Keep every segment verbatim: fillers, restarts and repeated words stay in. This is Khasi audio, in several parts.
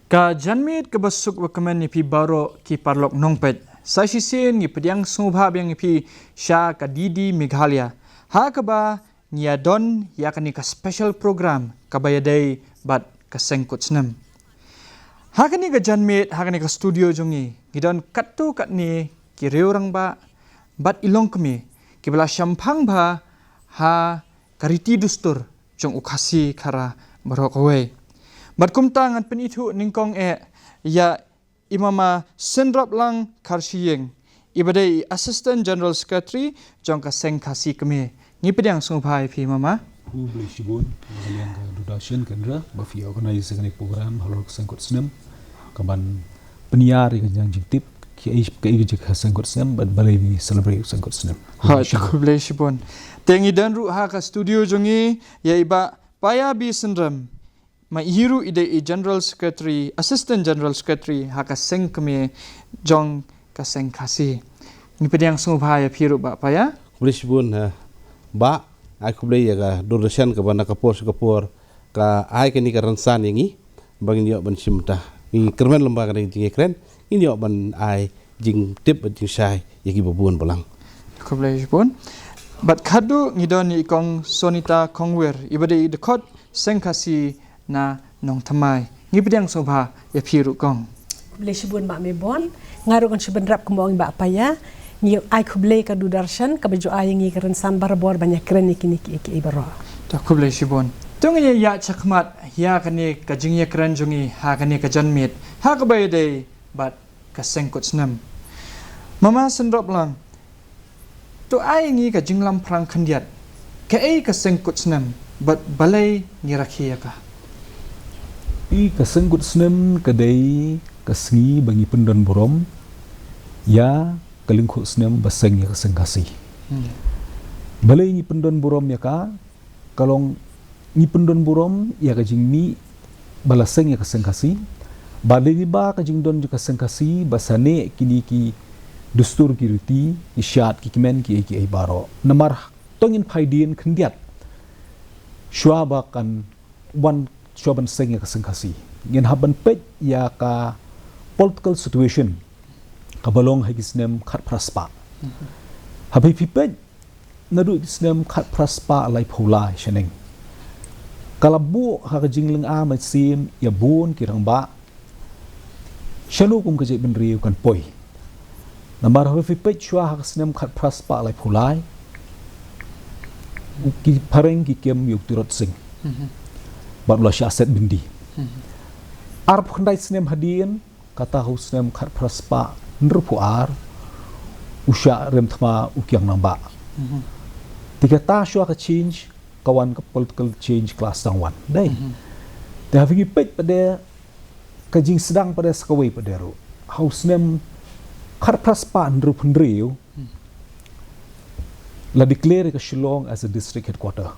Ka janmiet kaba suk ba kmen ïa phi baroh ki paralok nongpeit. Sa shisien ngi pdiang sngewbha biang ïa phi sha ka D D Meghalaya, ha kaba ngi ïa don ïa kane ka special program kaba ïadei bad ka seng kut snem. Ha kane ka janmiet, ha kane ka studio jong ngi, ngi don katto katne ki riew rangbah bad i longkmie kiba la shemphang bha ha ka riti dustur jong u Khasi Khara baroh kawei. Bad kumta ngan pynithuh nyngkong eh ïa i Mama Synraplang Kharshiing, iba dei i Assistant General Secretary jong ka Seng Khasi Kmie. Ngi pdiang sngewbha ïa phi, Mama. Khublei shibun, ba ka liang ka Doordarshan Kendra ba phi organize ïa kane ka program halor ka seng kut snem, kaban pynïar ïa ka jingtip kaei kaei ka jingkut seng kut snem bad balei ngi celebrate seng kut snem. Khublei shibun. Te ngi don ruh ha ka studio jong ngi ïa i Bah Paya B Synrem, ma i ruh i dei i General Secretary, Assistant General Secretary ha ka seng kmie jong ka seng Khasi. Ngi pdiang sngewbha ïa phi ruh, Bah Paya. Khublei shibun, eh, Bah, ai khublei ïa ka Doordarshan kaba na ka por sha ka por ka ai kane ka rynsan ïa ngi ba ngin ïoh ban shim bynta. Ngi kyrmen lem bad kane ka jingïakren, ngin ïoh ban ai jingtip bad jingshai ïa kiba bun balang. Khublei shibun. Bad khadduh ngi don ïa i Kong Sonita Kongwir, iba dei i dkhot seng Khasi na Nongthymmai. Ngi pdiang sngewbha ïa phi ruh, Kong. Khublei shibun, Bah Mebon. Nga ruh ngan shu bynrap kumba ong i Bah Paya. Ngi ai khublei ka Doordarshan kaba ju ai ïa ngi ka rynsan barabor ban ïakren ïa kine kiei kiei baroh. To khublei shibun. To ngin ïa ïaid shakhmat ïa kane ka jingïakren jong ngi ha kane ka janmiet ha kaba ïadei bad ka seng kut snem. Mama Synraplang, to ai ngi ka jinglamphrang khyndiat, kaei ka seng kut snem bad balei ngi rakhe ïa ka? I ka seng kut snem ka dei ka sngi ba ngi pyndon burom ïa ka lyngkhuh snem ba seng ïa ka seng Khasi. Hmm. Balei ngi pyndon burom ïa ka? Ka long ngi pyndon burom ïa ka jingmih ba la seng ïa ka seng Khasi, ba lei ba ka jingdon jong ka seng Khasi ba sah ne kine ki dustur ki riti, ki shad ki kmen kiei kiei baroh. Namar to ngin phai dien khyndiat shuwa ba kan wan, shuwa ban seng ïa ka seng Khasi, ngin hap ban peit ïa ka political situation kaba long ha ki snem khatphra spah. Mhm. Haba phi peit naduh ki snem khatphra spah laiphew lai shaneng, ka la buh ha ka jinglynga mynsiem ïa bun ki rangbah shano kum ka jaitbynriew kan poi. Namar haba phi peit shuwa ha ka snem khatphra spah laiphew lai, u ki phareng ki kem ïa u Tirot Sing. Mhm. Bad u la shah set byndi. Mhm. Arphew khyndai snem hadien, kata ha u snem khatphra spah hynriewphew ar, u shah rem thma u Kiang Nangbah. Mhm. Te kata shuwa ka change, ka wan ka political change ka la sdang wan. Dei. Mhm. Te haba ngi peit pat de ka jingsdang pat de sa kawei pat de ruh. Ha u snem khatphra spah hynriewphew hynriew, Hmm. la declare ka Shillong as a district headquarter.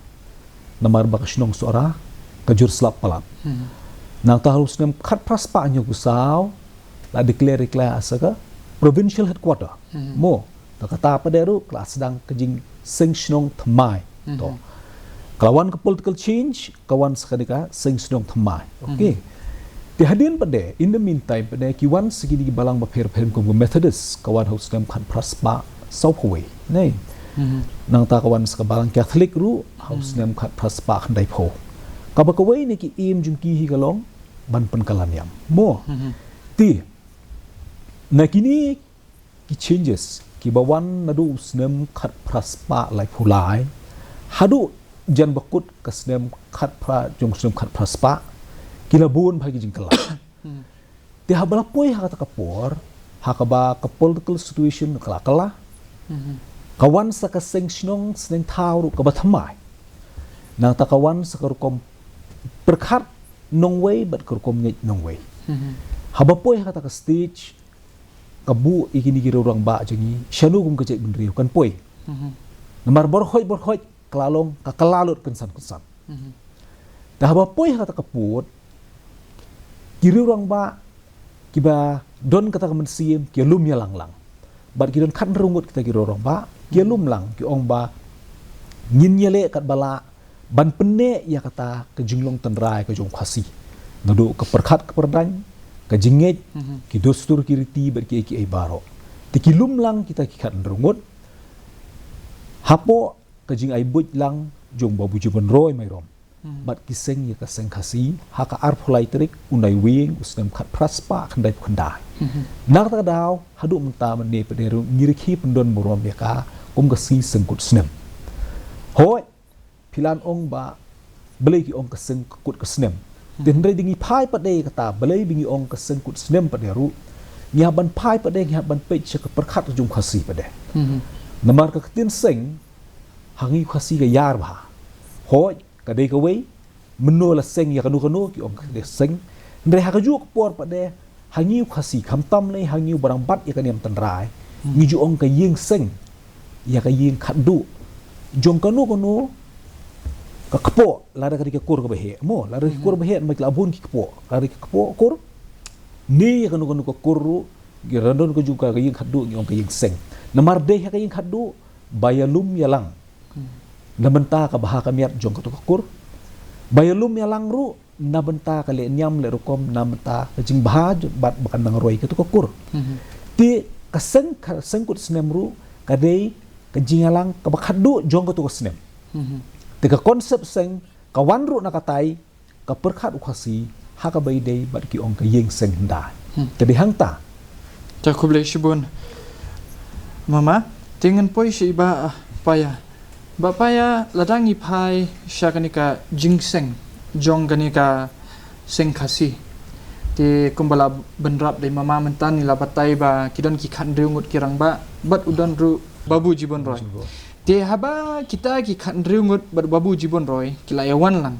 Namar ba ka shnong Sohra ka jur slap palat. Hmm. Nangta ha u snem khatphra spah hynñiewphew saw la declare ïa ka as ka provincial headquarter. Hmm. Mo, ta kata pat de ruh ka la sdang ka jingseng shnong thymmai. Hmm. To. Ka la wan ka political change, ka wan sa kane ka seng shnong thymmai. Okay. Hmm. Te hadien pat de, in the meantime pat de, ki wan sa kine ki balang bapher bapher kum ka Methodist, ka wan ha u snem khatphra spah sawphew wei. Nei. Mhm. Nangta ka wan sa ka balang Catholic ruh ha u Hmm. snem khatphra spah khyndaiphew. Kaba kawei na ki aim jong ki hi ka long ban pynkylla niam. Mo. Mhm. Te na kine ki changes kiba wan naduh u snem khatphra spah laiphew lai haduh jan ba kut ka snem khatphra, jong u snem khatphra spah, ki la bun bha ki jingkylla. Hmm. Te haba la poi ha kata ka por, ha kaba ka political situation ka la kylla, Mhm. ka wan sa ka seng shnong seng thaw ruh kaba thymmai. Nangta ka wan sa ka rukom pyrkhat nongwei bad ka rukom ngeit nongwei. Mhm. Haba poi ha kata ka stage, ka buh ïa kine ki riew rangbah jong ngi shano kum ka jaitbynriew kan poi. Mhm. Namar baroh hoit baroh hoit ka la long ka kylla lut kynsan kynsan. Mhm. Te haba poi ha kata ka pud, ki riew rangbah kiba don kata ka mynsiem ki ïalum ïalang lang. Bad ki don khathynriew ngut kita ki riew rangbah ki ïalum lang, ki ong ba ngin ïaleh katba lah ban pynneh ïa kata ka jinglong tynrai ka jong u Khasi. Naduh ka pyrkhat ka pyrdaiñ, ka jingngeit, ki dustur ki riti bad kiei kiei baroh. Te ki lum lang kita ki khathynriew ngut hapoh ka jingai buit lang jong Babu Jibon Roy Myrom bad ki seng ïa ka seng Khasi ha ka arphew lai tarik u Naiwieng u snem khatphra spah khyndaiphew khyndai. Na kata ka daw haduh mynta mynne pat ruh ngi rkhie pyndon burom ïa ka kum ka sngi seng kut snem. Hooid, phi lah ban ong ba balei ki ong ka seng ka kut ka snem. Te hynrei da ngi phai pat de kata balei ba ngi ong ka seng kut snem pat de ruh, ngi hap ban phai pat de, ngi hap ban peit sha ka pyrkhat jong Khasi pat de. Namar ka ktien seng ha ngi Khasi ka ïar bha. Hooid, ka dei kawei, mynno la seng ïa kano kano ki ong ka dei seng. Hynrei ha kajuh ka por pat de ha ngi Khasi khamtam lei ha ngi ba dang bat ïa ka niam tynrai, ngi ju ong ka ïing seng ïa ka ïing khatduh jong kano kano ka kpoh, lada ka dei ka kur kaba heh mo, lada ka dei ka kur ba heh namar ki la bun ki kpoh, lada ka dei ka kpoh kur, ne ïa kano kano ka kur ruh, ki la don ka jong ka ïing khatduh ngi ong ka ïing seng. Namar dei ha ka ïing khatduh ba ïalum ïalang na bynta ka bha ka miat jong kato ka kur, ba ïalum ïalang ruh na bynta ka leh niam leh rukom, na bynta ka jingbha bad ba kan nang roi kato ka kur. Te ka seng, ka seng kut snem ruh ka dei ka jingïalang kaba khatduh jong kato ka snem. Te ka concept seng ka wan ruh na katai ka pyrkhat u Khasi ha kaba ïadei bad ki ong ka ïing seng hyndai. Te dei hangta. Te khublei shibun Mama. Te ngan poi sha i Bah Paya. Bah Paya, lada ngi phai sha kane ka jingseng jong kane ka seng Khasi, te kumba la bynrap da i Mama mynta ngi la batai ba ki don ki khathynriew ngut ki rangbah bad u don ruh Babu Jibon Roy. Te haba kita ki khathynriew ngut bad Babu Jibon Roy ki la ïawan lang,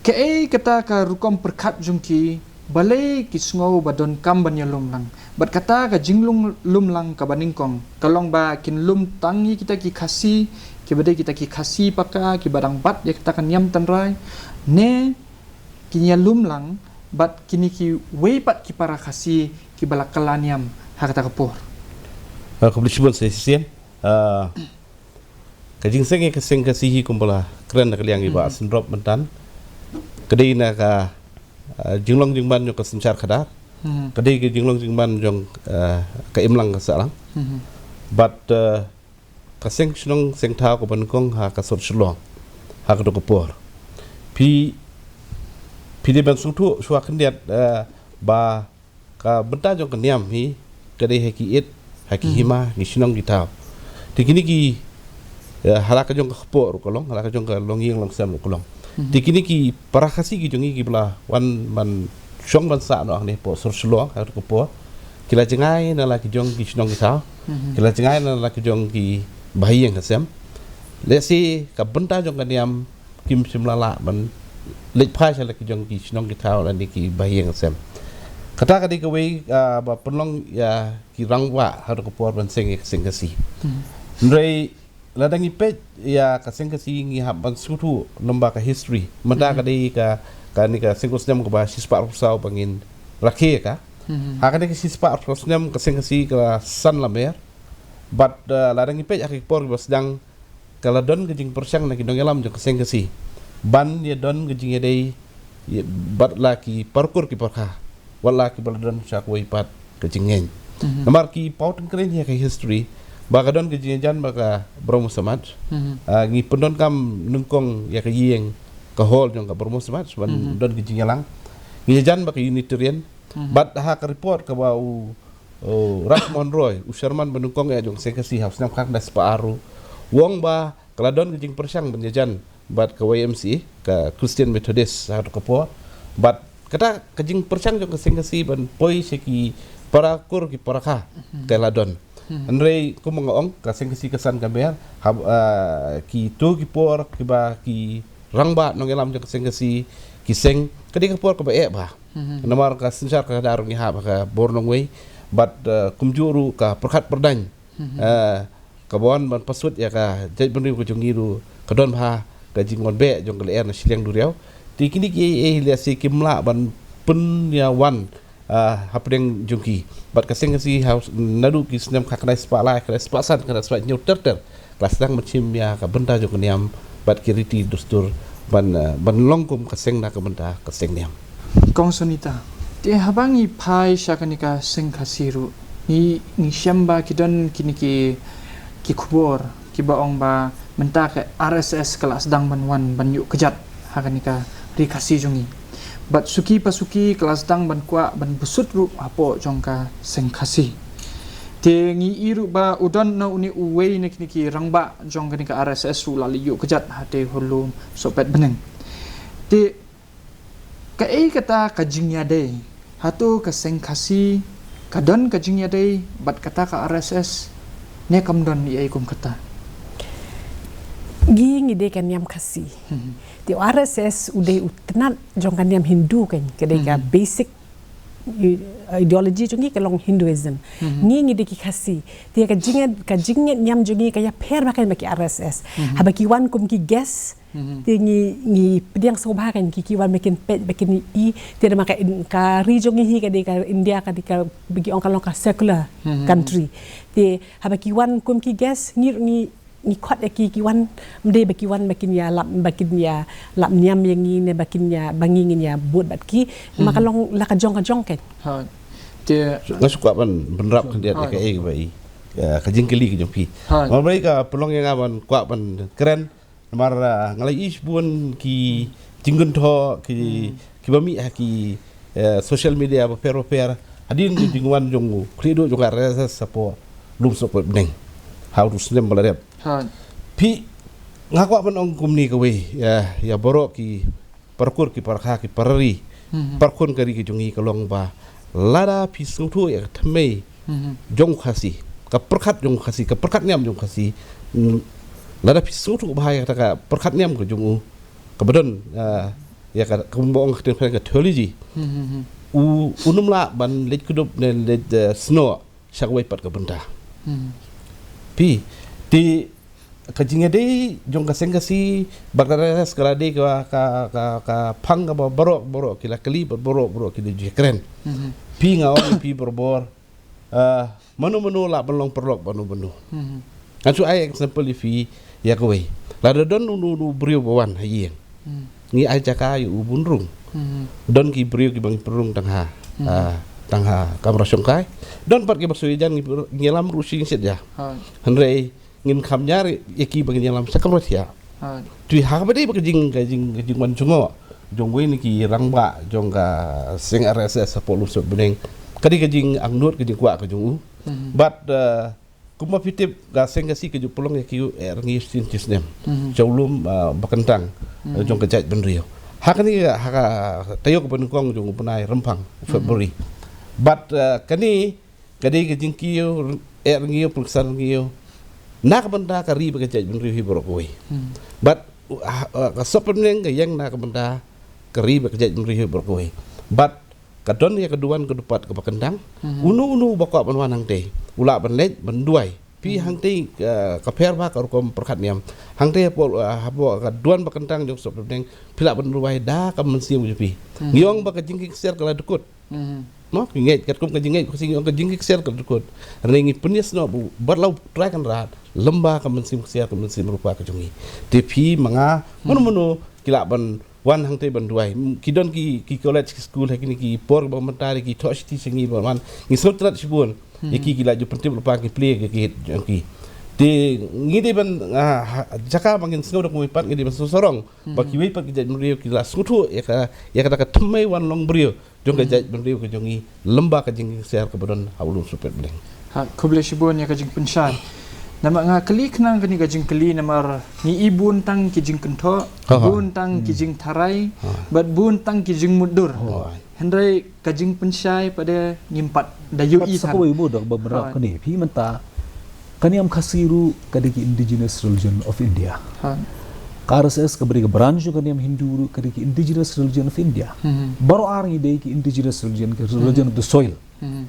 kaei kata ka rukom pyrkhat jong ki, balei ki sngew ba donkam ban ïalum lang? Bad kata ka jinglum lang kaba nyngkong ka long ba kin lum tang ïa kita ki Khasi kiba dei kita ki Khasi paka kiba dang bat ïa kata ka niam tynrai, ne kin ïalum lang bad kine kiwei pat ki para Khasi kiba la kylla niam ha kata ka por? Ah, khublei shibun sa shisien. Ah, ka jingseng ïa ka seng Khasi hi kumba la kren na ka liang i Bah Seng Rob mynta, ka dei na ka, ah, jinglong jingman jong ka synshar khadar. Ka dei ka jinglong jingman jong, ah, ka imlang ka sahlang. Bad, ah, ka seng shnong seng thaw kaba nyngkong ha ka sor Shillong ha kato ka por. Phi, phi dei ban sngewthuh shuwa khyndiat, ah, ba ka bynta jong ka niam hi ka dei ha ki it, ha ki hima, ki shnong ki thaw. Te kine ki, eh, ha la ka jong ka kpoh ruh ka long, ha la ka jong ka longïing longsem ruh ka long. Te kine ki para Khasi ki jong ngi kiba la wan ban shong ban sah noh hangne hapoh sor Shillong ha kato ka por, ki la jngai na la ki jong ki shnong ki thaw, ki la jngai na la ki jong ki bahaïing hasem. Lehse ka bynta jong ka niam kim shym la lah ban leit phai sha la ki jong ki shnong ki thaw lane ki bahaïing hasem. Kata ka dei kawei, ah, ba pynlong ïa ki rangbah ha kato ka por ban seng ïa ka seng Khasi. Hynrei lada ngi peit ïa ka seng Khasi ngi hap ban sngewthuh lem bad ka history. Mynta ka dei ka, kane ka seng kut snem kaba shispah arphew saw ba ngin rakhe ïa ka. Ha kane ka shispah arphew snem ka seng Khasi ka la san lamer. Bad, eh, lada ngi peit ha ki por kiba sdang ka la don ka jingpyrshang na ki nongïalam jong ka seng Khasi ban ïa don ka jingïadei ïa, bad la ki para kur ki para kha, wat la kiba la don sha kawei pat ka jingngeit. Namar ki paw tyngkrein ïa ka history ba ka don ka jingïajan bad ka Brahmo Samaj. Ah, ngi pyndonkam nyngkong ïa ka ïing, ka hall jong ka Brahmo Samaj ban don ka jingïalang. Ngi ïajan bad ka Unitarian. Bad ha ka report kaba u, u Raj Mohan Roy, u chairman ba nyngkong eh jong ka seng Khasi ha u snem khatkhyndai spah ar ruh, u ong ba ka la don ka jingpyrshang ban ïajan bad ka Y M C A, ka Christian Methodist ha kato ka por. Bad kata ka jingpyrshang jong ka seng Khasi ban poi sha ki para kur ki para kha ka la don. Hynrei kumba nga ong ka seng Khasi ka san ka mer, ha, ah, kito ki por kiba ki rangbah nongïalam jong ka seng Khasi ki seng, ka dei ka por kaba eh bha. Namar ka synshar khadar ruh ngi hap ha ka bor nongwei bad, eh, kumjuh ruh ka pyrkhat pyrdaiñ, eh, kaba wan ban pyrsut ïa ka jaitbynriew ka jong ngi ruh ka don bha ka jingwan beh jong ka lyer na shiliang duriaw. Te kine kiei kiei lehse kim lah ban pynïawan, ah, hapdeng jong ki. Bad ka seng Khasi ha, naduh ki snem khatkhyndai spah lai, khyndai spah san, khyndai spah hynñiew ter ter, ka la sdang ban shim ïa ka bynta jong ka niam bad ki riti dustur ban, ah, ban long kum ka seng na ka bynta ka seng niam. Kong Sonita. Te haba ngi phai sha kane ka Seng Khasi ruh, ngi, ngi shem ba ki don kine ki, ki khubor kiba ong ba mynta ka R S S ka la sdang ban wan ban ïuh kjat ha kane ka ri Khasi jong ngi. Bad suki pa suki ka la sdang ban kwah ban bsut ruh hapoh jong ka Seng Khasi. Te ngi ïohi ruh ba u don na une uwei na kine ki rangbah jong kane ka R S S ruh la leit ïuh kjat ha te Hurlum Sohpetbneng. Te kaei kata ka jingïadei? Hato ka Seng Khasi ka don ka jingïadei bad kata ka R S S, ne kam don, ïa i kum kata? Ngi, ngi dei ka niam Khasi. Mhm. Te R S S u dei u tnat jong ka niam Hindu kan, ka dei ka Mhm. basic i-, ideology jong ngi ka long Hinduism. Mhm. Ngi, ngi dei ki Khasi. Te ka jingïa-, ka jingïaniam jong ngi ka ïapher bha kan bad ki R S S. Mhm. Haba ki wan kum ki guest, Mhm. te ngi, ngi pdiang sngewbha kan, ki, ki wan ba kin peit, ba kin ïohi. Te namar ka, ka ri jong ngi hi ka dei ka India, ka dei ka, ba ki ong ka long ka secular Mhm. country. Te haba ki wan kum ki guest, ngi, ngi, ngi khot ïa ki, ki wan, ym dei ba ki wan ba kin ïa lap, ba kin ïa lap niam ïa ngi ne ba kin ïa, ba ngi ngin ïa bud bad ki. Namar ka Mhm. long la ka jong ka jong kan. Ha. Te nga shu kwah ban, ban rap khyndiat ïa Hooid. kaei ba i, ïa, ka jingkylli ka jong phi. Hooid. Namar balei ka pynlong ïa nga ban kwah ban kren, namar, ah, nga la ïohi shibun ki jingkynthoh, ki, Hmm. kiba mih ha ki, eh, social media bapher bapher hadien ka jingwan jong u khlieh duh jong ka R S S hapoh Lum Sohpetbneng ha u snem ba la dep. Hooid. Phi, nga kwah ban ong kumne kawei, ïa, ïa baroh ki para kur, ki para kha, ki para ri, Mhm. para khun ka ri ka jong ngi, ka long ba lada phi sngewthuh ïa ka thymmei Mhm. jong u Khasi, ka pyrkhat jong u Khasi, ka pyrkhat niam jong u Khasi, mm, lada phi sngewthuh bha ïa kata ka pyrkhat niam ka jong u, kaba don, ah, ïa ka, kumba ong ka ktien phareng ka theology. Mhm. U, un ym lah ban leit kdup ne leit, eh, snoh sha kawei pat ka bynta. Hmm. Phi, te ka jingïadei jong ka Seng Khasi bad ka R S S ka la dei ka, ka, ka, ka phang kaba baroh, baroh ki la kylli bad baroh, baroh ki la ju kren. Hmm. Phi, nga ong ïa phi barabor, ah, mano mano lah ban long paralok bad uno uno. Hmm. Ngan shu ai example ïa phi ïa kawei. Lada don uno uno u briew ba wan ha ïing, Hmm. ngi ai jaka ïa u ban rung. Hmm. Don ki briew kiba ngi pynrung tang ha, Hmm. ah, tang ha kamra shongkai. Don pat kiba shu ïajan ngi pynrung, ngi ïalam ruh shisha ïa. Ha. Hynrei ngin kham ñiar ïa ki ba ngin ïalam sha kamra thiah. Ha. Te ha kaba dei ba ka jing, ka jing, ka jingwan jngoh jong uwei na ki rangbah jong ka seng R S S hapoh Lum Sohpetbneng, ka dei ka jingangnud, ka jingkwah ka jong u. Hmm. Bad, ah, kumba phi tip, ka Seng Khasi ka ju pynlong ïa ki, eh, ïa ki sien ki snem. Mhm. Sha u lum, ah, ba kyntang, Mhm. jong ka jaitbynriew. Ha kane, ha ka taïew kaba nyngkong jong u bnai Rymphang, Mhm. February. Bad, ah, kane ka dei ka jingkiew, eh, ïa ki pynsan ïa ki. Na ka bynta ka ri bad ka jaitbynriew hi baroh kawei. Mhm. Bad, ah, ah, ka Sohpetbneng ka ïeng na ka bynta ka ri bad ka jaitbynriew hi baroh kawei. Bad ka don ïa ka duwan ka dupat kaba kyntang. Mhm. Uno uno uba kwah ban wan hangtei u lah ban leit ban duwai. Phi, Mhm. hangtei, eh, ka pher bha ka rukom pyrkhat niam. Hangtei hapoh, eh, hapoh ka duwan ba kyntang jong Sohpetbneng, phi lah ban duwai da ka mynsiem jong phi. Mhm. Ngi ong ba ka jingkieng ksiar ka la dkut. Mhm. Mo, ngi ngeit katkum ka jingngeit, ka jingkieng ksiar ka la dkut. Hynrei ngi pynïasnoh ba u, bad la u Trai Kynrad, lymba ka mynsiem ksiar, ka mynsiem rupa ka jong ngi. Te phi, ma nga, mano Mhm. mano ki lah ban wan hangtei ban duwai. Mm, ki don ki, ki college, ki skul, ha kine ki por ba mynta ki thoh shithi sha ngi ba wan. Ngi sngewtynnat shibun. Hmm. Ïa ki, ki la ju pyntip lypa, ki plie ki, ki, ki. Te ngi dei ban, ah, ha, jaka ba ngin sngew da kumne pat, ngi dei ban sngewsarong ba Hmm. kiwei pat ki jaitbynriew ki la sngewthuh ïa ka, ïa kata ka thymmei wan long briew jong ka Hmm. jaitbynriew ka jong ngi, lymba ka jingkieng ksiar kaba don ha u Lum Sohpetbneng. Ha, khublei shibun ïa ka jingpynshai. Namar nga kylli khnang kane ka jingkylli namar ngi i bun tang ki jingkynthoh, Ha. bun tang ki Hmm. jingtharai, Ha. bad bun tang ki jingmutdur. Ha. Hynrei ka jingpynshai pat de ngim pat da ïohi than. Bad sa kawei mo da ba mynrap Hooid. kane, phi, mynta ka niam Khasi ruh ka dei ki indigenous religion of India. Hooid. Ka R S S kaba dei ka branch jong ka niam Hindu ruh ka dei ki indigenous religion of India. Mhm. Baroh ar ngi dei ki indigenous religion, ki religion Mhm. of the soil. Mhm.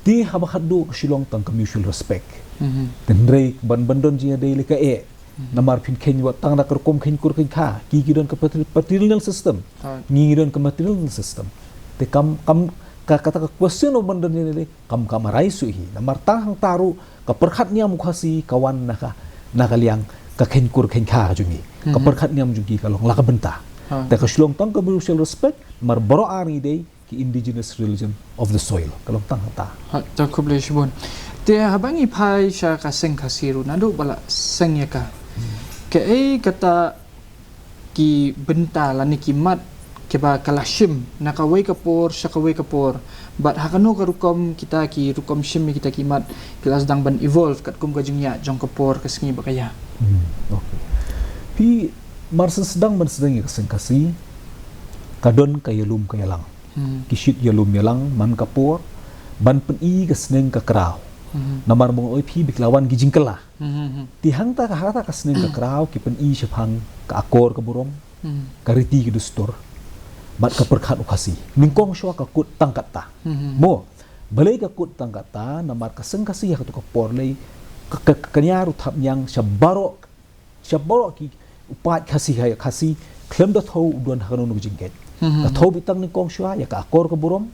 Te haba khatduh ka shu long tang ka mutual respect. Mhm. Te hynrei ban, ban don jingïadei lei ka eh. Mhm. Namar phin kheiñ wat tang da ka rukom kheiñ kur kheiñ kha. Ki, ki don ka patri-, patrilineal system. Hooid. Ngi, ngi don ka matrilineal system. Te kam, kam, ka, kata ka question of ban don jingïadei kam, kam arise shuh hi. Namar tang hangta ruh ka pyrkhat niam u Khasi ka wan na ka, na ka liang ka kheiñ kur kheiñ kha ka jong ngi. Ka Mhm. pyrkhat niam jong ki ka long la ka bynta. Hooid. Te ka shu long tang ka mutual respect, namar baroh ar ngi dei ki indigenous religion of the soil. Ka long tang hata. Ha, to khublei shibun. Te haba ngi phai sha ka seng Khasi ruh, naduh ba la seng ïa ka. Kaei kata ki bynta lane ki mat kiba ka la shim na kawei ka por sha kawei ka por. Bad ha kano ka rukom kita ki rukom shim ïa kita ki mat ki la sdang ban evolve katkum ka jingïaid jong ka por ka sngi bad ka ïa. Hmm, okay. Phi mar sdang ban sdang ïa ka seng Khasi, ka don ka ïalum ka ïalang. Hmm. Ki shit ïalum ïalang man ka por ban pyni ka sneng ka kraw. Hmm. Namar ba nga ong ïa phi ba ki la wan ki jingkylla. Hmm. Te hangta ka, hangta ka sneng ka kraw ki pyni shaphang ka akor ka burom, hmm, ka riti ka dustur bad ka pyrkhat u Khasi. Nyngkong shuwa ka kut tang kata. Hmm. Mo, balei ka kut tang kata? Namar ka seng Khasi ha kato ka por lei ka, ka, ka kñia ruh thapniang sha baroh, sha baroh ki, u paid Khasi ha ïa Khasi khlem da thew u don ha kano kano ka jingngeit. Hmm. Ka thew beit tang nyngkong shuwa ïa ka akor ka burom,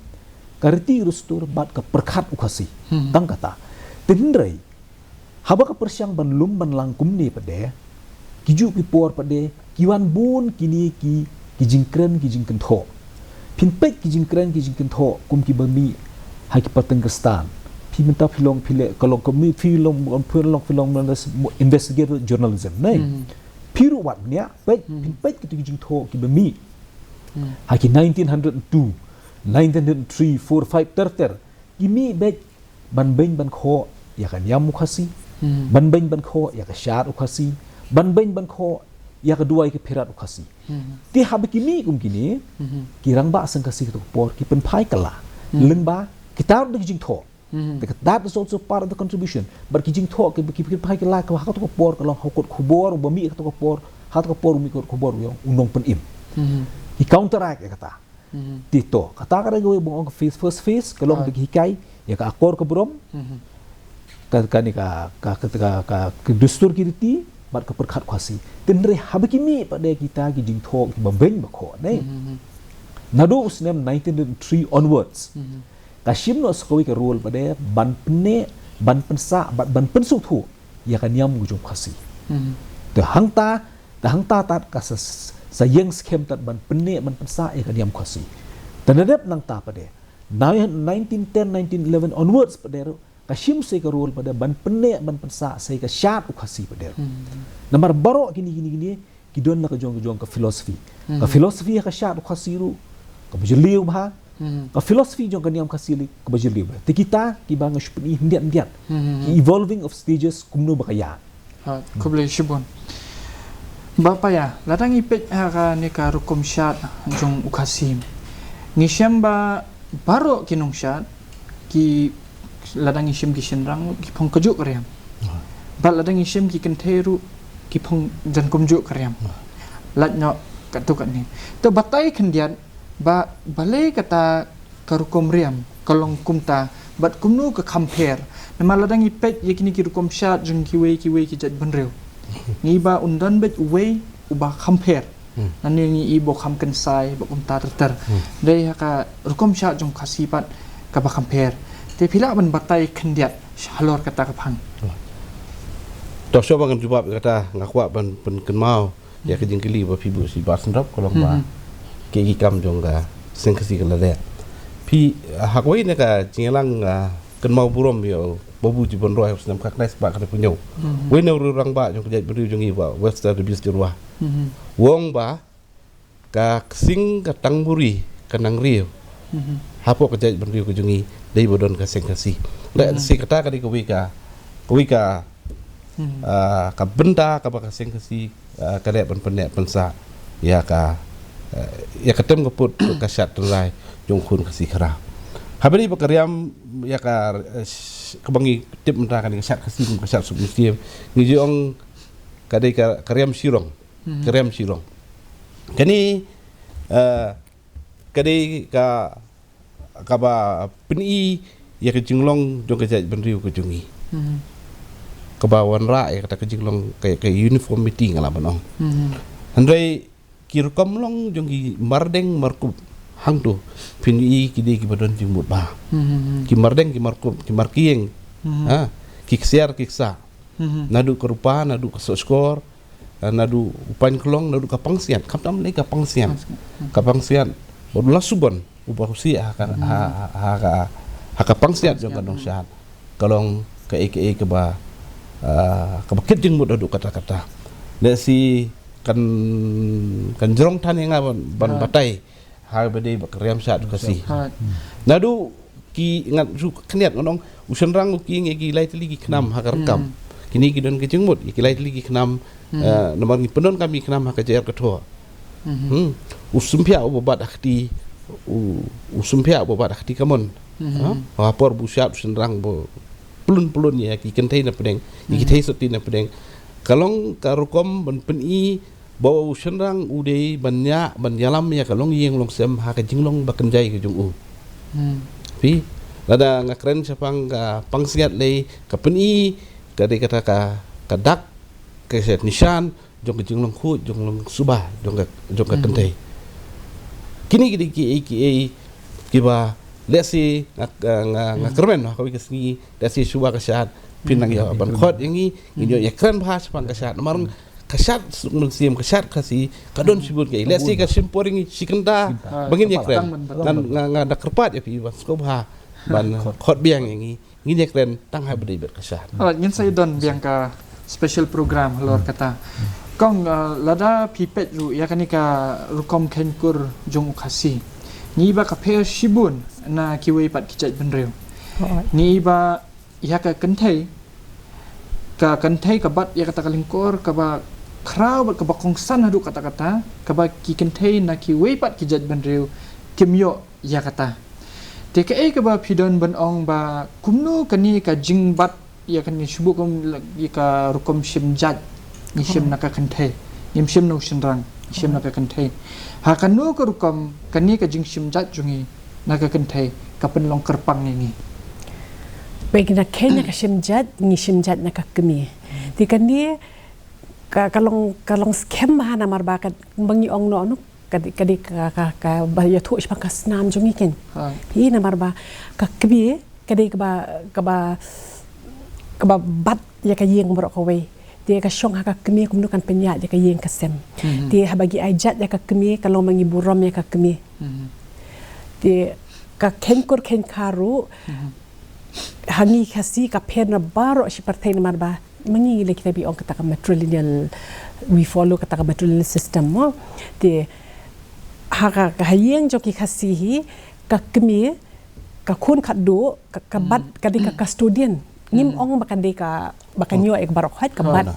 ka riti ka dustur bad ka pyrkhat u Khasi. Hmm. Tang kata. Te hynrei haba ka pyrshang ban lum ban lang kumne pat de, ki juh ki por pat de ki wan bun kine ki, ki jingkren ki jingkynthoh. Phin peit ki jingkren ki jingkynthoh kum kiba mih ha ki pateng Khristan. Phi mynta phi long, phi leh, ka long ka mih, phi long, phi long, phi long investigative journalism, ne? Hmm. Phi ruh wat bniah, peit, hmm, phin peit kito ki jingthoh kiba mih. Hmm. Ha ki nineteen hundred two, nineteen hundred three, four, five, ter ter. Ki mih beit ban beiñ ban khoh ïa ka niam u Khasi, hmm, ban beiñ ban khoh ïa ka shad u Khasi, ban beiñ ban khoh ïa ka duwai ka phirat u Khasi. Hmm. Te haba ki mih kum kine, hmm, ki rangbah seng Khasi kato ka por ki pynphai kylla. Hmm. Lyngba kita ruh da ki jingthoh. Hmm. Te ka, that is also part of the contribution. Bad ki jingthoh ki, ki pynphai kylla ka ha kato ka por ka long ha u kot khubor uba mih ha kato ka por, ha kato ka por u mih kot khubor u long u nongpynim. Hmm. Ki counteract ïa kata. Mhm. Te to, kata ka dei kawei ba nga ong ka phase, first phase, ka long, ah, ba ki hikai ïa ka akor ka burom. Mhm. Ka, kane ka, ka, ka, ka, ka, ka dustur ki riti bad ka pyrkhat Khasi. Te hynrei haba ki mih pat de kita ki jingthoh kiba beiñ ba khoh, ne? Mhm. Naduh u snem nineteen oh three onwards, mhm, ka shim noh sa kawei ka role pat de ban pynneh, ban pynsah bad ban pynsngewthuh ïa ka niam ka jong u Khasi. Mhm. Te hangta, te hangta tad ka sa, sa ïeng skhem tad ban pynneh ban pynsah ïa ka niam Khasi. Te nadep nangta pat de, na nineteen ten, nineteen eleven onwards pat de ruh, ka shim sa ka role pat de ban pynneh ban pynsah sa ka shad u Khasi pat de ruh. Mhm. Namar baroh kine, kine, kine ki don la ka jong, ka jong ka philosophy. Ka, mhm, philosophy ha ka shad u Khasi ruh kaba jylliew bha. Mhm. Ka philosophy jong ka niam Khasi lei kaba jylliew bha. Te kita kiba nga shu pyni khyndiat khyndiat, mhm, ki evolving of stages kumno ba ka ïaid. Ha, khublei shibun. Bah Paya, lada ngi peit ha kane ka rukom shad jong u Khasi, ngi shem ba baroh ki nongshad ki, lada ngi shem ki shynrang ki phong kajuh ka riam. Ah. Bad lada ngi shem ki kynthei ruh ki phong jan kumjuh ka riam. Ah. Lait noh katto katne. Te batai khyndiat ba balei kata ka rukom riam ka long kumta bad kumno ka kham pher. Namar lada ngi peit ïa kine ki rukom shad jong kiwei kiwei ki jaitbynriew, ngi i ba un don beit uwei uba kham pher. Hmm. Nangne ngi i ba u kham kynsai bad kumta ter ter. Hmm. Dei ha ka rukom shad jong u Khasi pat kaba kham pher. Te phi lah ban batai khyndiat halor kata ka phang? To shuwa ba ngan jubab ïa kata, nga kwah ban pynkynmaw ïa ka jingkylli ba phi buh shi bar sngewthuh, ka long ba, mhm, kiei ki kam jong ka Seng Khasi ka la leh. Phi, ah, ha kawei na ka jingïalang, ah, kynmaw burom ïa u Babu Jibonroi ha u snem khatkhyndai spah khathynriew. Mhm. Wei na u rangbah jong ka jaitbynriew jong ngi, Bah Webster Davies Jyrwa, mhm, u ong ba ka ksing ka tangmuri ka nang riew, mhm, hapoh ka jaitbynriew ka jong ngi dei ba don ka Seng Khasi. Lehse, mhm, kata ka dei kawei ka, kawei ka, mhm, ah, ka bynta kaba ka Seng Khasi, ah, ka leh ban pynneh pynsah ïa ka, ah, ïa ka tem ka put ka shad tynrai jong u khun Khasi Khra. Haba ïadei bad ka riam ïa ka, eh, sh-, kaba ngi tip mynta kane ka shad Khasi kum ka shad suk mynsiem, ngi ju ong ka dei ka, ka riam shirong. Mhm. Ka riam shirong. Kane, eh, ka dei ka, kaba pyni ïa ka jinglong jong ka jaitbynriew ka jong ngi. Mhm. Kaba wanrah ïa kata ka jinglong ka, ka uniformity nga lah ban ong. Mhm. Hynrei ki rukom long jong ki mardeng markup hangto, phin ïohi ki dei kiba don jingmut bha. Mhm. Ki mardeng ki markup, ki markieng, mhm, ha, ki ksiar ki ksah. Mhm. Naduh ka rupa, naduh ka sohskor, eh, naduh u painklong, naduh ka pangsiat. Khamtam lei ka pangsiat. Pangsiat. Mhm. Ka pangsiat, Bad u Lasubon, uba u sih ha ka, ha, ha, ha ka, ha ka pangsiat jong ka nongshad, ka long kaei kaei kaba, ah, kaba kit jingmut haduh katta katta. Lehse kan, kan jrong than ïa nga ban, ban batai ha ba dei ba ka riam shad Khasi. Naduh ki ngan shu khyndiat ngan ong, u shynrang u kieng ïa ki lai tylli ki khnam ha ka ryngkat. Kine ki don ka jingmut ïa ki lai tylli ki khnam, eh, namar ngi pyndonkam ïa ki khnam ha ka jaiñ ka thoh. Hmm. U symphia uba bat ha kti, u, u symphia uba bat ha kti kamon. Ha? Ha por ba u shad u shynrang ba plun plun ïa ki kynthei na pdeng, ïa ki theisotti na pdeng. Ka long ka rukom ban pyni ba u shynrang u dei ban ïa, ban ïalam ïa ka longïing longsem ha ka jinglong ba kynjai ka jong u. Phi, lada nga kren shaphang ka pangsiat lei, ka pyni ka dei kata ka, ka dak, ka shet nishan jong ka jinglong khuid, jinglong suba jong ka, jong ka kynthei. Kine ki dei kiei kiei kiba lehse nga, nga, nga kyrmen ha kawei ka sngi, lehse shuwa ka shad phin nang ïa ban khot ïa ngi, ngin ïoh ïa kren bha shaphang ka shad. Namar ka shad suk mynsiem, ka shad Khasi ka don shibun kiei. Lehse ka shim por ïa ngi shi kynta ba ngin ïa kren. Ngan, nga, nga da kyrpad ïa phi ban sngewbha ban khot biang ïa ngi. Ngin ïa kren tang ha ba dei bad ka shad. Alright, ngin sa ïa don biang ka special program halor kata. Kong, uh, lada phi peit ruh ïa kane ka rukom kheiñkur jong u Khasi, ngi i ba ka pher shibun na kiwei pat ki jaitbynriew. Ngi i ba ïa ka kynthei, ka kynthei ka bat ïa kata ka lyngkor kaba khraw bad kaba kongsan haduh katta katta, kaba ki kynthei na kiwei pat ki jaitbynriew kim ïoh ïa kata. Te kaei kaba phi don ban ong ba kumno kane ka jingbat ïa kane, shu buh kum ïa ka rukom shim jait, ngi shim na ka kynthei, ngim shim na u shynrang, ngi shim na ka kynthei. Ha kano ka rukom kane ka jingshim jait jong ngi na ka kynthei ka pynlong kyrpang ïa ngi? Peit, na kane ka shim jait, ngi shim jait na ka kmie. Te kane ka, ka long, ka long skhem bha namar ba ka, ba ngi ong noh noh, ka dei, ka dei ka, ka, kaba ïathuh shaphang ka snam jong ngi keiñ. Phi, namar ba ka kmie ka dei kaba, kaba, kaba bat ïa ka ïing baroh kawei. Te ka shong ha ka kmie kumno kan pynïaid ïa ka ïing ka sem. Te haba ngi ai jait ïa ka kmie ka long ba ngi burom ïa ka kmie. Te ka kheiñkur kheiñkha ruh ha ngi Khasi ka pher na baroh shi pyrthei namar ba ma ngi lei kita ba ong kata ka matrilineal, we follow kata ka matrilineal system mo. Te ha ka, ka ha ïing jong ki Khasi hi, ka kmie, ka khun khatduh, ka, ka bat, ka dei ka custodian. Ngim ong ba ka dei ka, ba ka ñiuh ïa ka baroh khoit, ka bat.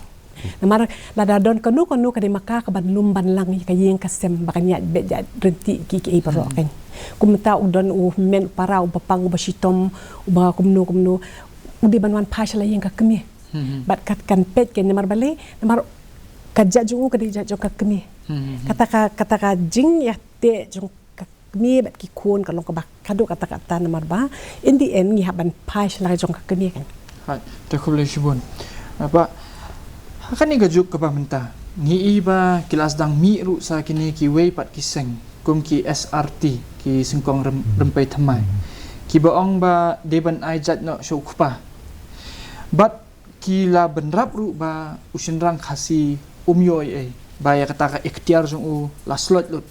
Namar lada don kano kano ka dei ma ka kaban lum ban lang ïa ka ïing ka sem ba kan ïaid beit ïaid ryntih ki, ki ei baroh keiñ. Kumta u don u hynmen u para, u bapang, u bashitom, u ba kumno kumno, u dei ban wan phai sha la ïing ka kmie. Bad kat kan peit keiñ namar balei, namar ka jait jong u ka dei jait jong ka kmie. Kata ka, kata ka jingïateh jong ka kmie bad ki khun ka long kaba khadduh katta katta namar ba in the end ngi hap ban phai sha la jong ka kmie keiñ. Hai, te khublei shibun. Ba ha kane ka juk kaba mynta ngi i ba ki la sdang mih ruh sa kine kiwei pat ki seng kum ki S R T, ki sengkong rem-, rympei thymmai, kiba ong ba dei ban ai jait noh sha u kpa. Bad ki la bynrap ruh ba u shynrang Khasi um ïoh ei ei, ba ïa kata ka iktiar jong u la sloit lut.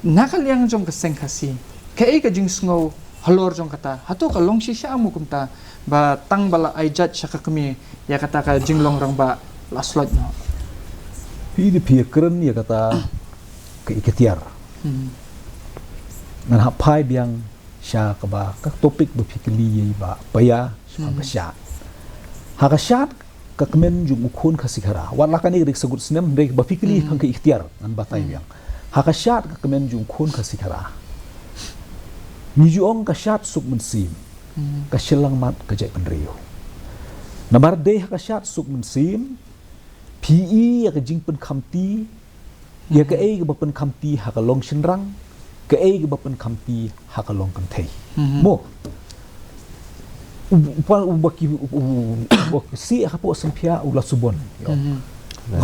Na ka liang jong ka seng Khasi, kaei ka jingsngew halor jong kata? Hato ka long shisha mo kumta ba tang ba la ai jait sha ka kmie, ïa kata ka jinglong rangbah la sloit noh? Phi dei phi ïakren ïa kata ka iktiar. Ngan hap phai biang sha kaba ka topic ba phi kylli ïa i Bah Paya shaphang ka shad. Ha ka shad ka kmen jong u khun Khasi Khara. Wat la kane ka dei ka sagut snem, hynrei ba phi kylli shaphang ka iktiar ngan batai biang. Ha ka shad ka kmen jong u khun Khasi Khara, ngi ju ong ka shad suk mynsiem, ka shillang mat ka jaitbynriew. Namar dei ha ka shad suk mynsiem phi i ïa ka jingpynkhamti, ïa kaei kaba pynkhamti ha ka long shynrang, kaei kaba pynkhamti ha ka long kynthei. Mo. U, u, u, ba ki, u, u, u, ba ki sih hapoh Sempia u Lasubon. Ïa.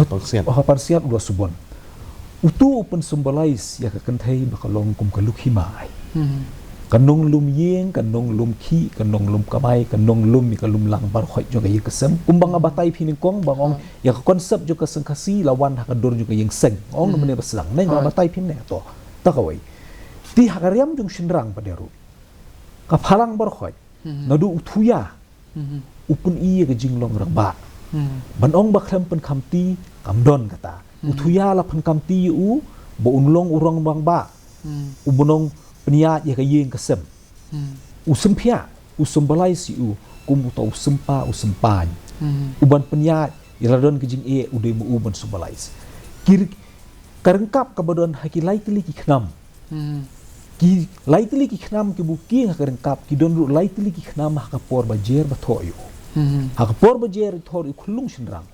Pangsiat. Ha pangsiat u Lasubon. Utu u pynsymbolize ïa ka kynthei ba ka long kum ka lukhima ai. Ka nonglum ïing, ka nonglum khih, ka nonglum kamai, ka nonglum ïa ka lumlang baroh khoit jong ka ïing ka sem. Kumba nga batai phi nyngkong ba nga ong ïa ka concept jong ka seng Khasi la wan ha ka dur jong ka ïing seng. Ong na mane ba sdang. Ne nga batai phi ne to. Kata kawei. Te ha ka riam jong shynrang pat ruh, ka phalang baroh khoit. Mhm. Naduh u thuia, mhm, u pyni ïa ka jinglong rangbah. Mhm. Ban ong ba khlem pynkhamti, kam don kata. U, mhm, thuia la pynkhamti ïa u ba un long u rangbah. Mhm. U ban ong pynïaid ïa ka ïing ka sem. Hmm. U symphia, u symbolize ïa u kum uta u sympa, u sympaiñ. Hmm. U ban pynïaid ïa la don ka jingeh, u dei ma u ban symbolize. Ki, ka ryngkap kaba don ha ki lai tylli ki khnam. Hmm. Ki lai tylli ki khnam kiba u kieng ha ka ryngkap, ki don ruh lai tylli ki khnam ha ka por ba jer ba thoh ïa u. Hmm. Ha ka por ba jer thoh ïa u khyllung shynrang,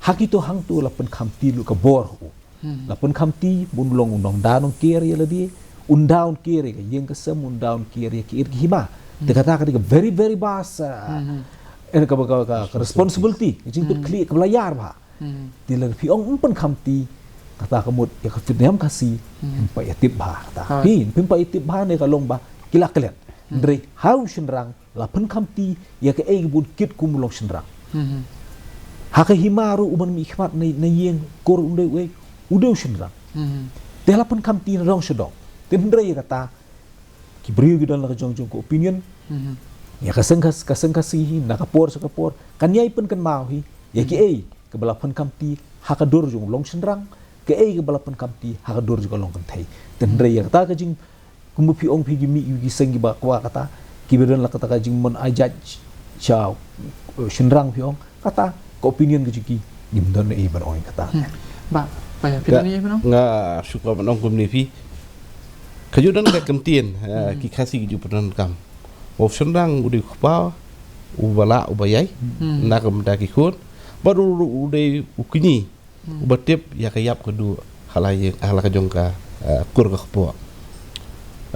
ha kito hangto la pynkhamti lut ka bor u. Hmm. La pynkhamti ba un long u nongda nongkiar ïa lade, un da un kiar ïa ka ïing ka sem, un da un kiar ïa ki ir ki hima. Te, hmm, kata ka dei ka very, very vast, uh, hmm, hmm, eh, ka, ka, ka, ka responsibility, ka jingpynkhuid, hmm, khlieh kaba la ïar bha. Hmm. Te lada phi ong ym pynkhamti, kata ka mut ïa ka phi niam Khasi, hmm, phim pat ïa tip bha kata. Ha. Phi, phim pat ïa tip bha ne ka long ba ki la klet. Hmm. Hynrei ha u shynrang la pynkhamti ïa kaei ba un kit kum u long shynrang. Mhm. Ha ka hima ruh u ban mihkhmat na, na ïing kur, u dei uei, u dei u shynrang. Mhm. Te la pynkhamti na dong sha dong. Te hynrei ïa kata, ki briew ki don la ka jong jong ka opinion. Mhm. Ïa ka seng Khas-, ka seng Khasi hi, na ka por sha ka por, kan ïai pynkynmaw hi ïa, mhm, kiei kaba la pynkhamti ha ka dur jong u long shynrang, kaei kaba la pynkhamti ha ka dur jong ka long kynthei. Te, mhm, hynrei ïa kata ka jing, kumba phi ong phi, ki mih ïa ki seng kiba kwah kata, kiba don la kata ka jingmon ai jait sha, eh, shynrang, phi ong kata ka opinion ka jong ki, ngim don ei ban ong ïa kata. Hmm. Bah, bah ïa phi, don ei ban ong? Nga shu kwah ban ong kumne phi. Ka ju don ka kyntien, eh, hmm, ki Khasi ki ju pyndonkam, u shynrang u dei u kpa, uba lah, uba ïai, hmm, na ka bynta ki khun, bad u, u dei u kñi, hmm, uba tip ïa ka ïap ka duh ha la ïing, ha la ka jong ka, eh, kur ka kpoh.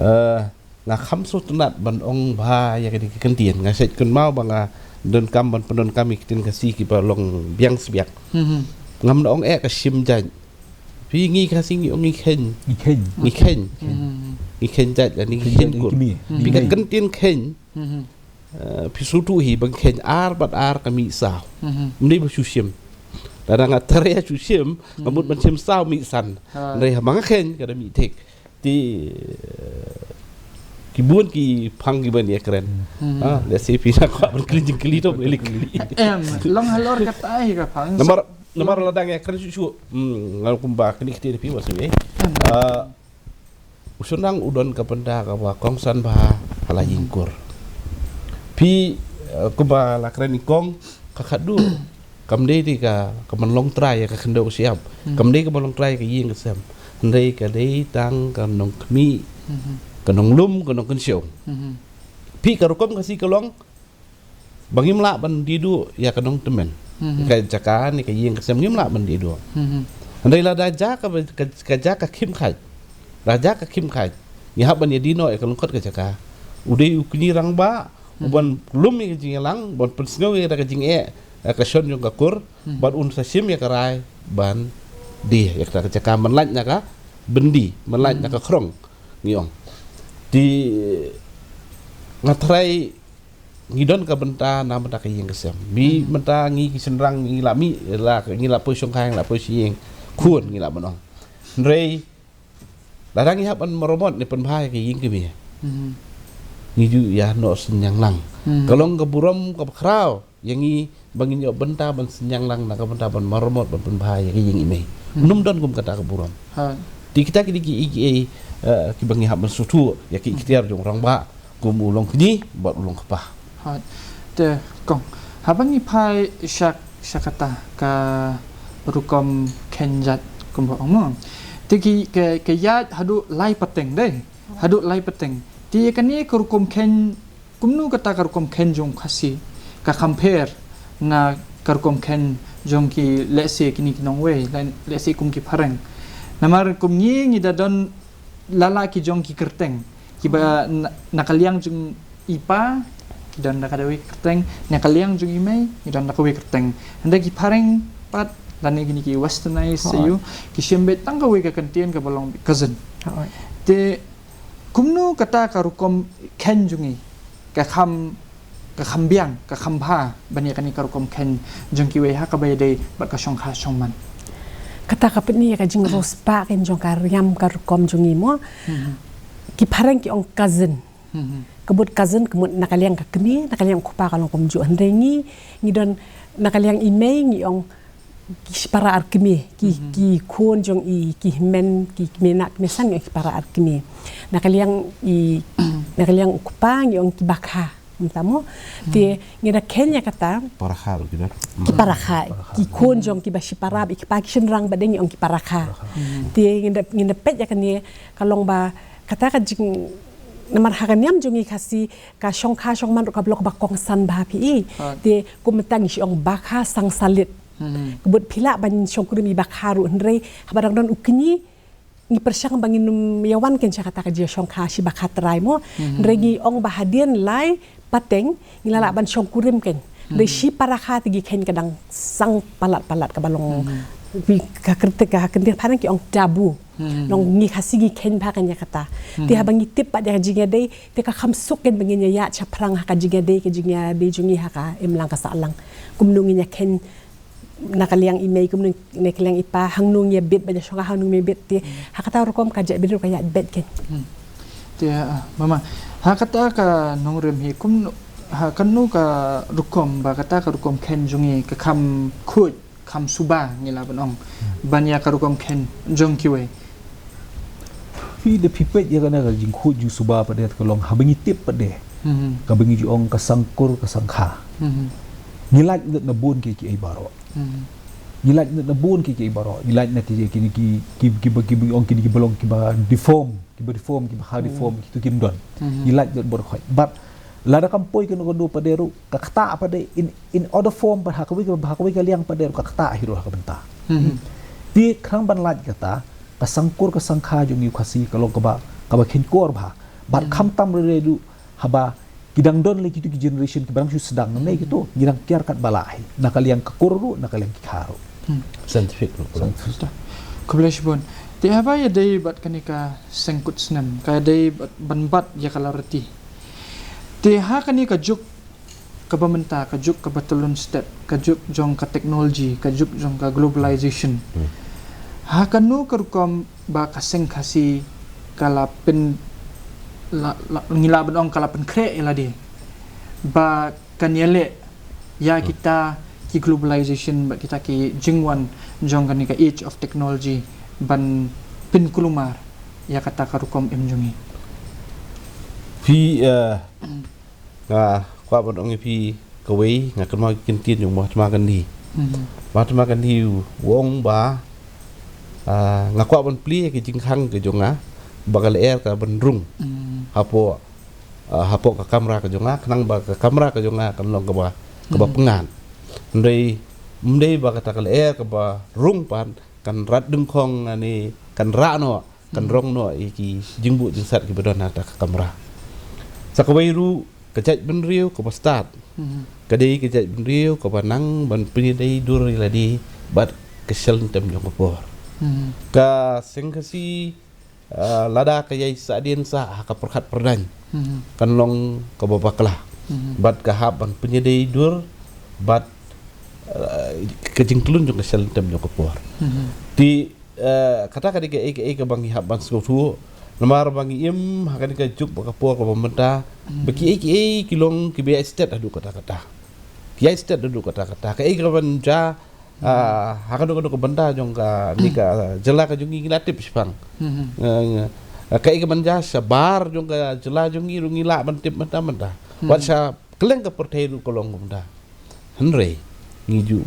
Eh, nga kham sngewtynnat ban ong bha ïa kane ka kyntien, nga shait kynmaw ba nga donkam ban pyndonkam ïa ki ktien Khasi kiba long biang sbiang. Hmm. Ngam da ong eh ka shim jait. Phi, ngi Khasi ngi ong ngi kheiñ. Ngi kheiñ. Ngi kheiñ. Hmm. Ngi kheiñ jait lane ngi kheiñ jait, kheiñ kur. Ngi kheiñ. Phi, ka kyntien kheiñ, hmm, eh, phi sngewthuh hi ba kheiñ ar bad ar ka mih saw. Mhm. Ym dei ba shu shim. Lada nga trei shu shim, nga mut ban shim saw mih san. Ha. Hynrei haba nga kheiñ ka da mih thik. Te, eh, ki bun ki phang kiban ïakren. Mhm. Ah, lehse phi na kwah ban kylli jingkylli to, kylli kylli. Em, long halor kata hi ka phang. Namar, namar lada nga ïakren shuh shuh. Hmm, nga kumba kine ki ktien phi, wat sngew ei. Em. Ah, u shynrang u don ka bynta kaba kongsan bha ha la ïing kur. Phi, eh, kumba la kren i kong, ka khadduh kam dei dei ka, ka ban long trai ïa ka khyndew ka shyiap. Hmm. Kam dei ka ban long trai ïa ka ïing ka sem. Hynrei ka dei tang ka nongkhmih, mhm, ka nonglum, ka nongkynshew. Mhm. Phi, ka rukom Khasi ka long, ba ngim lah ban die duh ïa ka nongtymmen. Mhm. Ka jaka ne ka ïing ka sem ngim lah ban die duh. Mhm. Hynrei lada jia ka, ka, ka jia ka khim khait. Lada jia ka khim khait, ngi hap ban ïadie noh ïa ka lyngkot ka jaka. U dei u kñi rangbah u, mhm, ban lum ïa ka jingïalang, ban pynsngew ïa ka jingeh, ïa ka shon jong ka kur, mhm, bad un sa shim ïa ka rai ban die ïa kata ka jaka, ban lait na ka byndi, ban lait na, mhm, ka khrong, ngi ong. Te nga trai ngi don ka bynta na bynta ka ïing ka sem. Ngi, mhm, bynta ngi ki shynrang ngi la mih, la, ngi la poi shongkha, ngi la poi sha ïing khun, ngi la ban ong. Hynrei lada ngi hap ban maramot ne pynbha ïa ka ïing ka mih, mhm, ngi ju ïa noh synñiang lang. Mhm. Ka long ka burom kaba khraw ïa ngi ba ngin ïoh bynta ban synñiang lang na ka bynta ban maramot, ban pynbha ïa ka ïing i mei. Hmm. Ym don kum kata ka burom. Ha. Te kita ki dei ki, ki, ki, eh, kiba ngi hap ban sngewthuh ïa ki, hmm, iktiar jong u rangbah kum u long kñi bad u long kpa. Ha. Te kong, haba ngi phai sha, sha kata ka rukom kheiñ jait kumba ong mo. Te ki, ka, ka ïaid haduh lai pateng dei. Haduh lai pateng. Te kane ka rukom kheiñ, kumno kata ka rukom kheiñ jong Khasi ka kham pher na ka rukom kheiñ jong ki, lehse kine ki nongwei, le-, lehse kum ki phareng. Namar kum ngi, ngi da don la la ki jong ki kyrteng kiba na, na ka liang jong i pa ki don da kawei ka kyrteng, na ka liang jong i mei ngi don da kawei ka kyrteng. Hynrei ki phareng pat lane kine ki westernized, oh, ïa u, ki shim beit tang kawei ka kyntien kaba long cousin. Oh. Te kumno kata ka rukom kheiñ jong ngi ka kham, ka kham biang, ka kham bha ban ïa kane ka rukom kheiñ jong kiwei ha kaba ïadei bad ka shongkha shongman? Kata ka pyni ïa ka jingriewspah kan jong ka riam ka rukom jong ngi mo. Ki phareng ki ong cousin. Ka mut cousin ka mut na ka liang ka kmie, na ka liang u kpa ka long kumjuh. Hynrei ngi, ngi don na ka liang i mei ngi ong ki shipara ar kmie, ki, ki khun jong i, ki hynmen, ki kmie na kmie san ngi ong ki para ar kmie. Na ka liang i, na ka liang u kpa ngi ong ki bakha. Mynta mo, te ngi da khein ïa kata. Para kha ruh ki don. Ki para kha, ki khun jong ki ba shipara, i kpa ki shynrang ba dei ngi ong ki para kha. Te ngi da, ngi da peit ïa kane ka long ba kata ka jing, namar ha ka niam jong ngi Khasi ka shongkha shongman ruh ka ba long ba kongsan bha phi i. Te kum mynta ngi shu ong bakha sang salit. Ka mut phi lah ban shongkurim i bakha ruh hynrei haba dang don u kñi ngi pyrshang ba ngin ym ïa wan khein sha kata ka jingshongkha shi bakha trai mo. Hynrei ngi ong ba hadien lai pateng ngi la lah ban shongkurim khein. Hynrei shi para kha te ngi khein ka dang sang palat palat ka ba long. Wi ka kyrteng ka kyntien phareng ki ong tabu. Nong ngi Khasi ngi khein bha khein ïa kata. Te haba ngi tip pat ïa ka jingïadei te ka kham suk khein ba ngin ïa ïa shaphrang ha ka jingïadei, ka jingïadei jong ngi ha ka imlang ka sahlang. Kumno ngin ïa khein na ka liang i mei kumno na ka liang i pa, hangno ngi ïa bit ba ïa shongkha, hangno ngi ïa bit te. Ha kata rukom ka jaitbynriew ka ïa bit khein. Te, ah, mama, ha kata ka nongrim hi kumno, ha kano ka rukom ba kata ka rukom khein jong ngi ka kham khuid, kham suba ngi lah ban ong ban ïa ka rukom khein jong kiwei. Phi da phi peit ïa kane ka jingkhuid jingsuba pat de ka long haba ngi tip pat de. Kaba ngi ju ong ka sangkur ka sangkha. Ngi lait na bun ki ki ei baroh. Ngi lait na bun ki ki ei baroh. Ngi lait na ki ki ki ki ki ba ki ba ong ki ki ba long ki ba deform, ki ba deform, ki ba ha deform, ki tu kim don. Ngi lait na bun khoi. But lada kam poi kano kano pat de ruh ka kata pat de in, in other form pat ha kawei ka, ha kawei ka liang pat de ruh ka kata hi ruh ha ka bynta. Te khnang ban lait kata ka sangkur ka sangkha jong ngi u Khasi ka long kaba, kaba kheiñ kor bha. Bad khamtam re re ruh haba ki dang don lei kitu ki generation ki ba dang shu sdang ne kitu ngi dang kiar katba lah hi na ka liang ka kur ruh na ka liang ki kha ruh. Scientific ruh. Khublei shibun. Te haba ïadei bad kane ka seng kut snem ka ïadei bad ban bat ïa ka larti. Te ha kane ka juk kaba mynta, ka juk kaba tyllun stet, ka juk jong ka technology, ka juk jong ka globalization. Ha kano ka rukom ba ka seng Khasi ka la pyn, la, la, ngi lah ban ong ka la pynkhreh ïa lade ba kan ïaleh ïa kita ki globalization bad kita ki jingwan jong kane ka age of technology ban pynkulmar ïa kata ka rukom im jong ngi. Phi, eh, nga kwah ban ong ïa phi kawei, nga kynmaw ki kyntien jong Mahatma Gandhi. Mahatma Gandhi u ong ba, ah, nga kwah ban plie ki jingkhang ki jong nga ba ka lyer ka ban rung hapoh, ah, hapoh ka kamra ka jong nga, khnang ba ka kamra ka jong nga kan long kaba, kaba pyngngad. Hynrei ym dei ba kata ka lyer kaba rung pat kan rat dyngkhong ne kan rah noh, kan rong noh ïa ki jingbuh jingsat ki ba don ha kata ka kamra. Sa kawei ruh ka jaitbynriew kaba stad ka dei ka jaitbynriew kaba nang ban pynïadei dur ïa lade bad ka shilliang tem jong ka por. Ka seng Khasi, ah, lada ka ïai sahdien sah ha ka pyrkhat pyrdaiñ kan long kaba bakla. Bad ka hap ban pynïadei dur bad, ah, ka jingtlun jong ka shilliang tem jong ka por. Te, eh, kata ka dei kaei kaei kaba ngi hap ban sngewthuh. Namar ba ngi im ha kane ka juk ba ka por kaba mynta ba kiei kiei ki long kiba ïai stet haduh katta katta. Ki ïai stet haduh katta katta. Kaei kaban jia, ah, ha kano kano ka bynta jong kane ka jylla ka jong ngi ngi la tip shipang. Eh, kaei kaban jia shabar jong ka jylla jong ngi ruh ngi lah ban tip mynta mynta. Wat sha kylleng ka pyrthei ruh ka long kumta. Hynrei ngi ju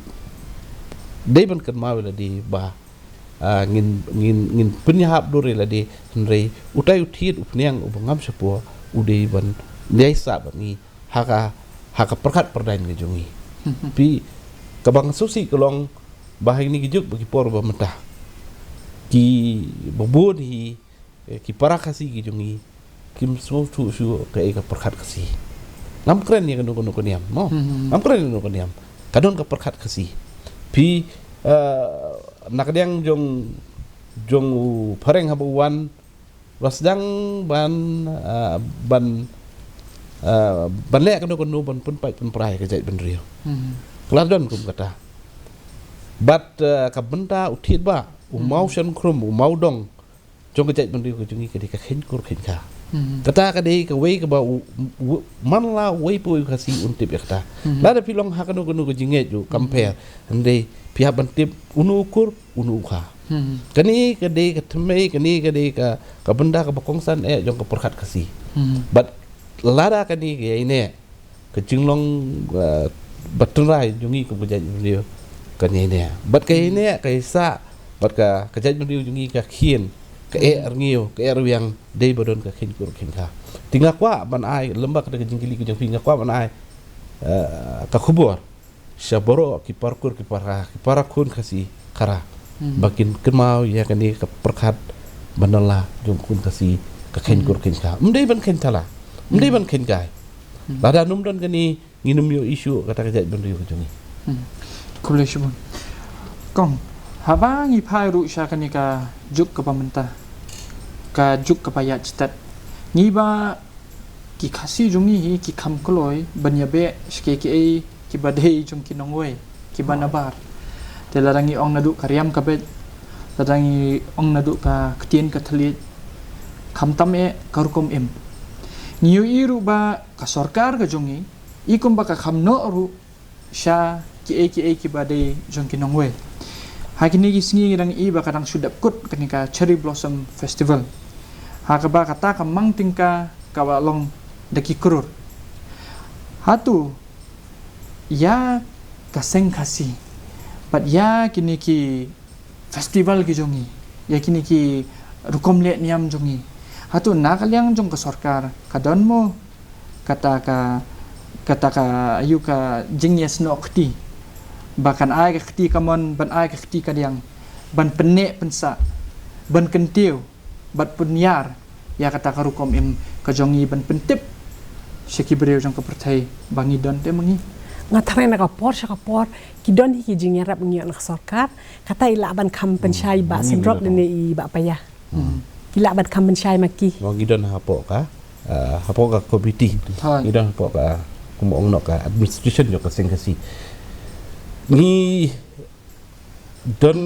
dei ban kynmaw ïa lade ba, ah, ngin, ngin, ngin pynïahap dur ïa lade, hynrei utai u thied u phniang uba ngam shapoh u dei ban ïai sah bad ngi ha ka, ha ka pyrkhat pyrdaiñ ka jong ngi. Phi, kaba nga sngewsih ka long ba ha kine ki juk ba ki por ba mynta ki ba bun hi, eh, ki para Khasi ki jong ngi kim sngewthuh shuh kaei ka pyrkhat Khasi. Ngam kren ïa kano kano ka niam mo. Ngam kren ïa kano ka niam. Ka don ka pyrkhat Khasi. Phi, eh, na ka liang jong, jong u phareng haba u wan, u la sdang ban, eh, ban, eh, ban leh kano kano ban pynpait pynpra ïa ka jaitbynriew. Ka la don kum kata. Bad, eh, ka bynta u thied ba, u maw shen khrum, u maw dong jong ka jaitbynriew ka jong ngi ka dei ka kheiñ kur kheiñ kha. Kata ka dei kawei kaba u, u, man la uwei pa uwei u Khasi un tip ïa kata. Lada phi long ha kano kano ka jingngeit ruh kam pher, hynrei phi hap ban tip uno u kur, uno u kha. Kane ka dei ka thymmei, kane ka dei ka, ka bynta kaba kongsan eh jong ka pyrkhat Khasi. Bad lada kane ka ïaineh, ka jinglong, eh, ba tynrai jong ngi kum ka jaitbynriew kan ïaineh. Bad ka ïaineh, ka ïaisah bad ka, ka jaitbynriew jong ngi ka khian, ka eh rngiew, ka eh rwiang, dei ba don ka kheiñ kur kheiñ kha. Te nga kwah ban ai lem bad kata ka jingkylli ka jong phi, nga kwah ban ai, eh, ka khubor sha baroh ki para kur ki para, ki para khun Khasi Khara, ba kin kynmaw ïa kane ka pyrkhat ba nala jong khun Khasi, ka kheiñ kur kheiñ kha. Ym dei ban kheiñ thala, ym dei ban kheiñ kai. Lada ym don kane, ngin ym ïoh issue kata ka jaitbynriew ka jong ngi. Khublei shibun. Kong, haba ngi phai ruh sha kane ka juk kaba mynta, ka juk kaba ïaid stet, ngi ba ki Khasi jong ngi hi ki kham kloi ban ïabeh sha kiei kiei kiba dei jong ki nongwei, kiba nabar. Te lada ngi ong naduh ka riam ka beit, lada ngi ong naduh ka ktien ka thylliej, khamtam eh ka rukom im. Ngi ïohi ruh ba ka sorkar ka jong ngi i kumba ka kham noh ruh sha kiei kiei kiba dei jong ki nongwei. Ha kine ki sngi ngi dang ïohi ba ka dang shu dep kut kane ka Cherry Blossom Festival, ha kaba kata ka mang tyngka kaba long da ki klur. Hato ïa ka seng Khasi bad ïa kine ki festival ki jong ngi, ïa kine ki rukom leh niam jong ngi, hato na ka liang jong ka sorkar ka don mo kata ka, kata ka, ïa ka jingïasnoh kti, ba kan ai ka kti kamon, ban ai ka kti kadiang, ban pynneh pynsah, ban kyntiew bad pynïar ïa kata ka rukom im ka jong ngi, ban pyntip sha ki briew jong ka pyrthei ba ngi don te ma ngi? Nga tharai na ka por sha ka por ki don hi ki jingïarap ngi ïoh na ka sorkar, kata i lah ban kham pynshai ba syndrop ne i ba paya. Ki lah ban kham pynshai ma ki. Mo ngi don hapoh ka, ah, hapoh ka komiti. Ngi don hapoh ka, kumba ong noh, ka administration jong ka seng Khasi. Ngi don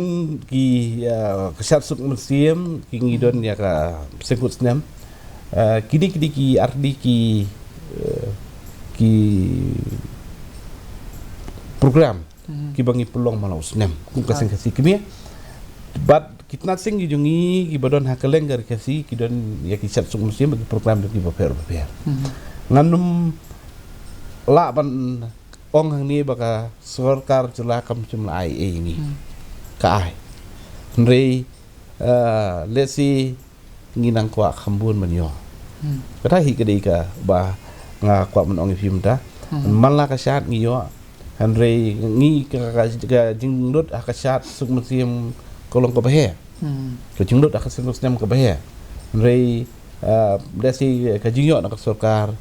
ki, ah, ka shad suk mynsiem, ki ngi don ïa ka seng kut snem. Ah, kine, kine ki ardi ki, eh, ki program kiba ngi pynlong man la u snem kum ka seng Khasi kmie. Bad ki tnat seng ki jong ngi kiba don ha kylleng ka ri Khasi ki don ïa ki shad suk mynsiem bad ki program jong ki bapher bapher. Ngan ym lah ban ong hangne ba ka sorkar jylla kam shym la ai ei ïa ngi. Ka ai. Hynrei, eh, let's say, ngi nang kwah kham bun ban ïoh. Kata hi ka dei kaba nga kwah ban ong ïa phi mynta. Man la ka shad ngi ïoh. Hynrei ngi ka, ka, ka jinglut ha ka shad suk mynsiem ka long kaba heh. Ka jinglut ha ka seng kut snem kaba heh. Hynrei, ah, da shi ka jingïoh na ka sorkar,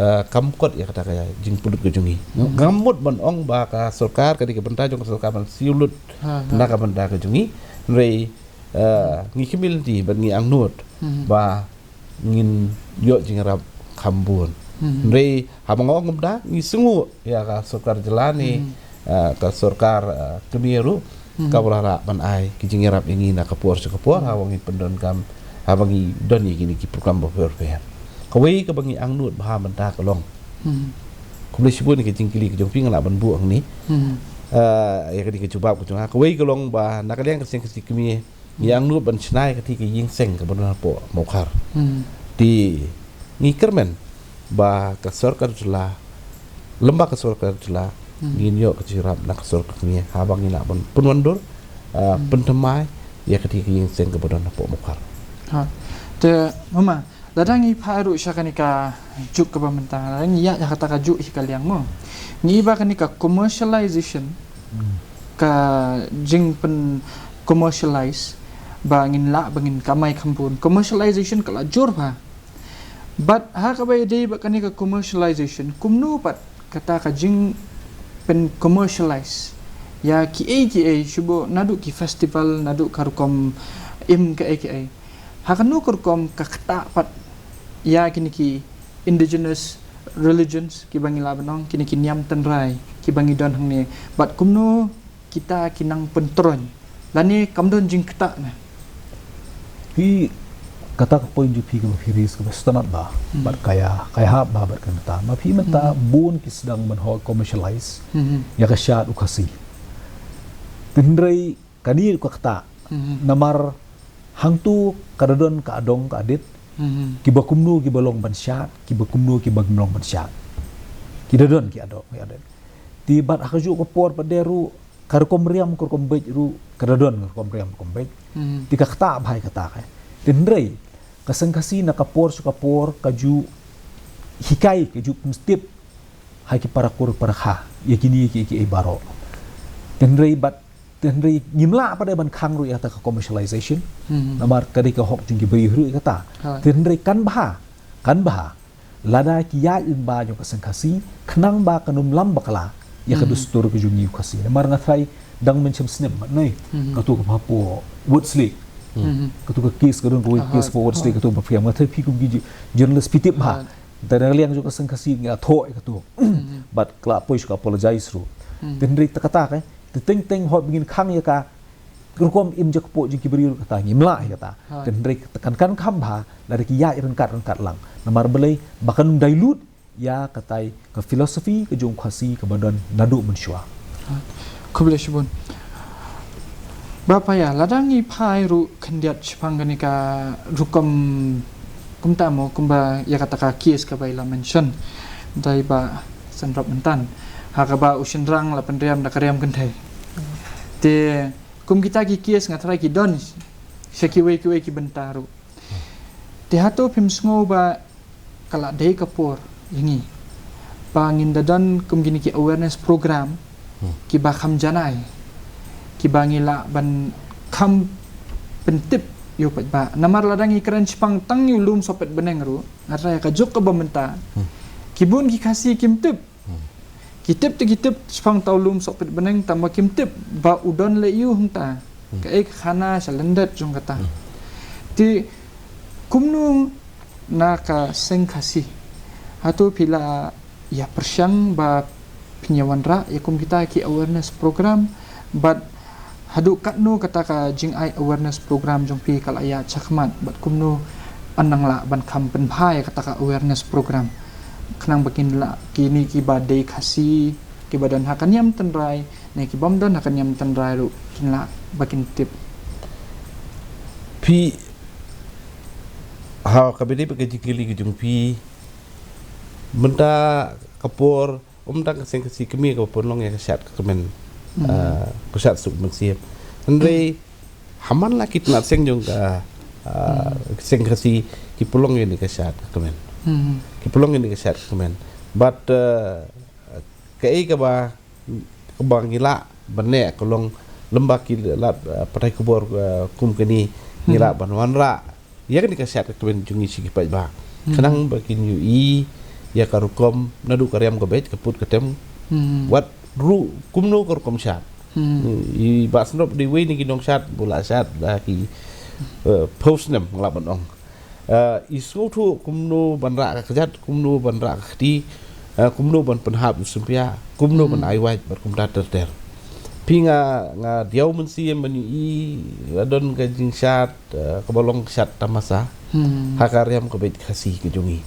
ah, kam kot ïa kata ka jingpynlut ka jong ngi. Ngam mut ban ong ba ka sorkar, ka dei ka bynta jong ka sorkar ban siew lut na ka bynta ka jong ngi. Hynrei, eh, ngi khmih lynti bad ngi angnud ba ngin ïoh jingïarap kham bun. Hynrei haba nga ong kumta ngi sngew ïa ka sorkar jylla ne, eh, ka sorkar, eh, kmie ruh kaba la lah ban ai ki jingïarap ïa ngi na ka por sha ka por, haba ngi pyndonkam, haba ngi don ïa kine ki program bapher bapher. Kawei kaba ngi angnud bha mynta ka long. Khublei shibun ïa ka jingkylli ka jong phi, nga lah ban buh hangne. Eh, ïa kane ka jubab ka jong nga. Kawei ka long ba na ka liang ka seng Khasi kmie ngi angnud ban shna ïa kata ka ïing seng kaba don hapoh Mawkhar. Te ngi kyrmen ba ka sorkar jylla, lem bad ka sorkar jylla, ngin ïoh ka jingïarap na ka sorkar kmie haba ngi lah ban pynwandur, ah, pynthymmai ïa kata ka ïing seng kaba don hapoh Mawkhar. Ha. Te mama, lada ngi phai ruh sha kane ka juk kaba mynta, lada ngi ïaid ïa kata ka juk hi ka liang mo, ngi i ba kane ka commercialization, ka jingpyn commercialize, ba ngin lah ba ngin kamai kham bun, commercialization ka la jur bha. Bad ha kaba ïadei bad kane ka commercialization, kumno pat kata ka jingpyn commercialize ïa kiei kiei, shu bud naduh ki festival, naduh ka rukom im kaei kaei, ha kano ka rukom ka ktah pat ïa kine ki indigenous religions kiba ngi lah ban ong, kine ki niam tynrai kiba ngi don hangne, bad kumno kita ki nang pyntroiñ lane kam don jingktah ne. Phi kata ka point jong phi kaba phi raise kaba sngewtynnat bha. Hmm. Bad ka ïa, ka ïahap bha bad ka mynta. Ma phi mynta hmm, bun ki sdang ban hok commercialize hmm, ïa ka shad u Khasi. Hynrei kane ka ktah hmm, namar hangtu ka da don ka adong ka adit hmm, kiba kumno kiba long ban shad, kiba kumno kiba ym long ban shad. Ki da don ki adong ki adit. Te bad ha kajuh ka por pat de ruh ka rukom riam ka rukom beit ruh ka da don ka rukom riam rukom beit. Hmm. Te ka ktah bha ïa kata ka. Te hynrei ka Seng Khasi na ka por sha ka por ka ju hikai ka ju pyntip ha ki para kur para kha ïa kine ki ki ei baroh. Te hynrei bad te hynrei ngim lah pat de ban khang ruh ïa kata ka commercialization. Hmm. Namar ka dei ka hok jong ki briew ruh ïa kata. Ha. Te hynrei kan bha, kan bha lada ki ïaid lyngba jong ka Seng Khasi khnang ba kan ym lam bakla ïa ka hmm, dustur ka jong ngi u Khasi. Namar nga tharai dang mynshem snem mat nai hmm, katu ka bha po Woods Lake. Hmm. Katu ka case ka don ka wei aha, case po Woods Lake aha, katu ba phi ïam. Nga tharai phi kum ki ju-, journalist phi tip bha. Aha. Te na liang jong ka Seng Khasi nga thoh ïa katu. Hmm. Bad ka la poi sha ka apologize ruh. Hmm. Te hynrei ta kata ka te teng teng hok ba ngin khang ïa ka rukom im jakpoh jong ki briew kata ngim lah ïa kata. Ha. Te hynrei kan kan kham bha lada ki ïaid ryngkat ryngkat lang. Namar balei ba kan ym dilute ïa katai ka philosophy ka jong u Khasi kaba don naduh mynshuwa. Ha. Khublei shibun. Bah Paya, lada ngi phai ruh khyndiat shaphang kane ka rukom kumta mo kumba ïa kata ka case kaba i la mention. Dei ba Seng Rop Myntan. Ha kaba u shynrang la pynriam da ka riam kynthei. Te kum kita ki case nga tharai ki don sha kiwei kiwei ki bynta ruh. Te hato phim sngew ba ka la dei ka por ïa ngi ba ngin da don kum kine ki awareness program hmm, kiba kham janai kiba ngi lah ban kham pyntip ïa u paidbah. Namar lada ngi kren shaphang tang ïa u lum sohpet bneng ruh nga tharai ka juk kaba mynta hmm, ki bun ki Khasi kim tip. Hmm. Ki tip te ki tip shaphang uta u lum sohpet bneng tangba kim tip ba u don leh aiu hangta. Hmm. Kaei ka khana sha lyndet jong kata. Hmm. Te kumno na ka Seng Khasi hato phi la ïa pyrshang ba phin ïa wanrah ïa kum kita ki awareness program bad haduh katno kata ka jingai awareness program jong phi ka la ïaid shakhmat bad kumno yn nang lah ban kham pynbha ïa kata ka awareness program khnang ba kin lah kine kiba dei Khasi kiba don ha ka niam tynrai ne kibym don ha ka niam tynrai ruh kin lah ba kin tip. Phi ha kaba dei ba ka jingkylli ka jong phi mynta ka por Ym tang ka Seng Khasi kmie kaba pynlong ïa ka shad ka kmen. Hmm. Ah, ka shad suk mynsiem. Hynrei ha man la ki tnat seng jong ka, ah, hmm, Seng Khasi ki pynlong ïa ka shad ka kmen. Hmm. Ki pynlong ïa ka shad ka kmen. But, ah, kaei kaba, kaba ngi lah ban leh ka long lem bad ki lad, ah, pathai khubor, ah, kum kine ngi lah, hmm, ban wanrah ïa kane ka shad ka kmen jong ngi sha ki paidbah. Hmm. Khnang ba kin ïohi ïa ka rukom naduh ka riam ka beit, ka put ka tem. Hmm. Wat ruh kumno ka rukom shad. Hmm. I Bah Seng Rop dei uwei na ki nongshad, ba la shad da ki, eh, phew snem nga lah ban ong. Eh, i sngewthuh kumno ban rah ka kjat, kumno ban rah ka kti, eh, kumno ban pynhap u symphia, kumno ban, hmm, ai wait bad kumta ter ter. Phi nga, nga diaw mynsiem ban ïohi la don ka jingshad, eh, kaba long shad tamasa, hmm, ha ka riam ka beit Khasi ka jong ngi.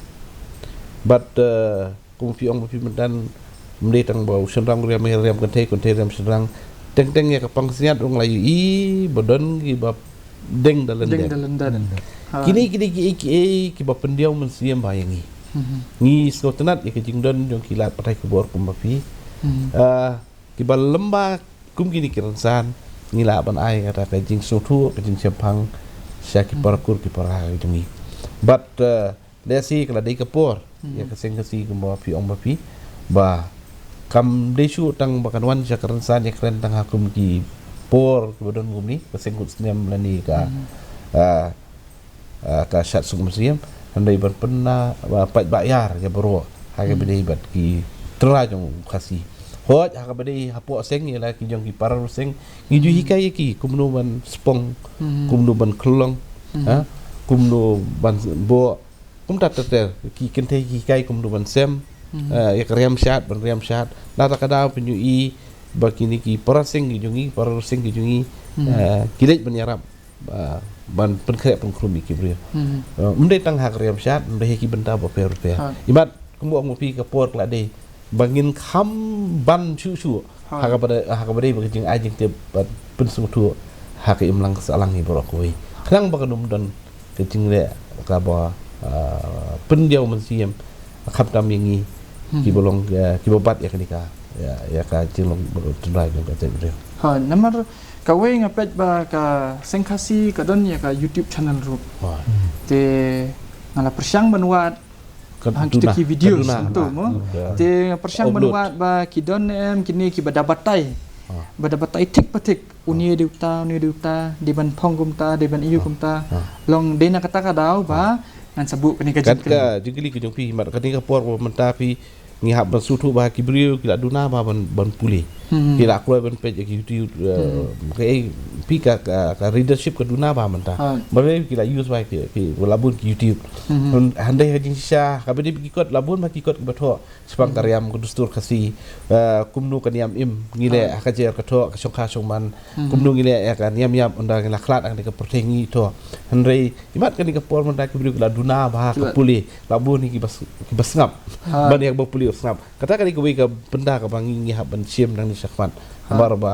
Bad, eh, kum phi ong ba phi mynta ym dei tang ba u shynrang riam, riam kynthei, kynthei riam shynrang. Teng teng ïa ka pansngiat ruh nga la ïohi ba don kiba deng da lyndet. Deng da lyndet. Ha. Kine, kine kiei kiei kiba pyndiaw mynsiem bha ïa ngi. Mhm. Ngi sngewtynnat ïa ka jingdon jong ki lad pathai khubor kumba phi. Mhm. Ah, kiba lem bad kum kine ki rynsan ngi lah ban ai kata ka jingsngewthuh, ka jingshemphang sha ki, mhm, para kur ki para jong ngi. Bad, eh, lehse ka la dei ka por, hmm, ïa ka Seng Khasi kumba phi ong ba phi, ba kam dei shuh tang ba kan wan sha ka rynsan ïakren tang ha kum ki por kiba don kumne, ka seng kut snem lane ka, hmm, ah, ah, ka shad suk mynsiem, hynrei ban pynna, ah, paidbah ïar ïa baroh ha kaba, hmm, dei bad ki trai jong u Khasi. Hooid ha kaba dei hapoh seng ïa la ki jong ki para seng ngi ju, hmm, hikai ïa ki kumno ban spong, hmm, kumno ban khyllung, hmm, ha, kumno ban boh, kumta ter ter, ki kynthei ki hikai kumno ban sem, hmm, eh, ïa ka riam shad, ban riam shad. Nangta ka daw phin ïohi ba kine ki para seng ki jong ngi, para seng ki jong ngi, hmm, eh, ki leit ban ïarap, ah, ban pynkhreh pynkhrum ïa ki briew. Hmm. Eh, ym dei tang ha ka Riam Shad, ym dei ha ki bynta bapher bapher. Ha. Imat kumba ong ma phi ka por ka la dei ba ngin kham ban shuh shuh. Ha. Ha kaba dei, ha kaba dei ba ka jingai jingtip ban pynsngewthuh ha ka imlang ka sahlang hi baroh kawei. Khnang ba kan ym don ka jingleh kaba, ah, pyndiaw mynsiem khamtam ïa ngi, hmm, kiba long, eh, kiba bat ïa kane ka, ïa, ïa ka jinglong tynrai jong ka jaitbynriew. Ha, namar kawei nga peit ba ka Seng Khasi ka don ïa ka YouTube channel ruh. Ha. Te nga la pyrshang ban wad ka hang duna, kita ki video ka duna, sento, ha, mo. Ya. Te nga pyrshang ban upload, wad ba ki don em kine kiba da batai. Ha. Ba da batai thik pa thik. Une dei uta, une dei uta, dei ban phong kumta, dei ban ïoh kumta. Ah. Long dei na kata ka daw ba ngan sa buh kane ka jingkylli. Kat ka jingkylli ka jong phi, mat kane ka por ba mynta phi ngi hap ban sngewthuh ba ki briew ki la duna ba ban, ban pule. Hmm. Ki la kloi ban peit ïa ki YouTube, eh, hmm, ka, eh, phi ka, ka, ka readership ka duna ba mynta. Ah. Ba phi ki la use ba ki, ki la bun ki YouTube. Hmm. Hynrei ha jingshisha, kaba dei ki kot la bun ba ki kot kiba thoh shaphang ka riam ka dustur Khasi, eh, kumno ka niam im ngi leh ha ka jer ka thoh ka shongkha shongman, kumno ngi leh ïa ka niam ïap ynda ngi la khlad ha ka pyrthei ngi thoh. Hynrei imat kane ka por mynta ki briew ki la duna ba ha ka pule, la bun hi kiba s-, kiba sngap. Ha. Ban ïa kaba pule sngap. Kata ka dei kawei ka bynta kaba ngi, ngi hap ban shim nangne shakhmat. Ha. Namar ba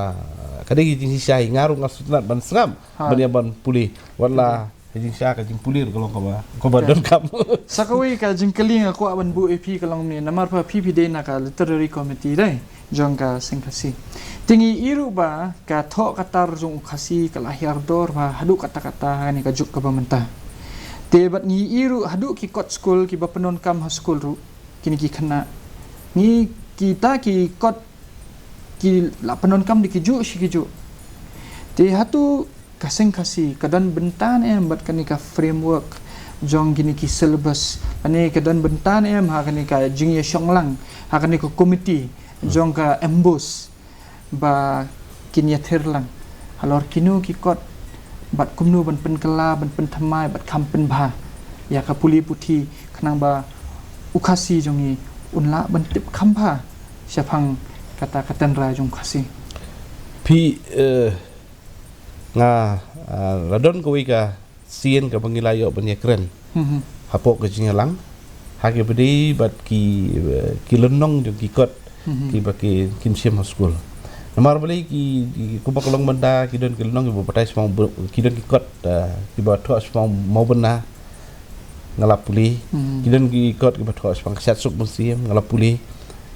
ka dei ka jingshisha hi, nga ruh nga sngewtynnat ban sngap, ha, ban ïa ban pule. Wat la ka jingshisha ka jingpule ruh ka long kaba, kaba donkam. Sa kawei ka jingkylli nga kwah ban buh ïa phi ka long kumne, namar ba phi phi dei na ka literary committee dei jong ka Seng Khasi. Te ngi i ruh ba ka thoh ka tar jong u Khasi ka la hiar dor ba haduh katta katta ha kane ka juk kaba mynta. Te bad ngi i ruh haduh ki kot skul kiba pyndonkam ha skul ruh, kine ki khynnah, ngi kita ki kot ki la pyndonkam da ki juh shi ki juh. Te hato ka Seng Khasi ka don bynta ne em bad kane ka framework jong kine ki syllabus, lane ka don bynta ne em ha kane ka jingïashong lang, ha kane ka committee jong ka MBOSE, ba kin ïathir lang halor kino ki kot bad kumno ban pynkylla, ban pynthymmai bad kham pynbha ïa ka pule puthi, khnang ba u Khasi jong ngi un lah ban tip kham bha shaphang kata ka tynrai jong u Khasi. Phi, eh, nga, ah, la don kawei ka sien kaba ngi la ïoh ban ïakren hapoh ka jingïalang ha kiba dei bad ki, eh, ki lynnong jong ki kot kiba ki, kin shim ha skul. Namar balei ki, ki, kumba ka long mynta ki don ki lynnong kiba batai shaphang, ki don ki kot, eh, kiba thoh shaphang mawbynna, nga la pule. Ki don ki kot kiba thoh shaphang ka shad suk mynsiem, nga la pule.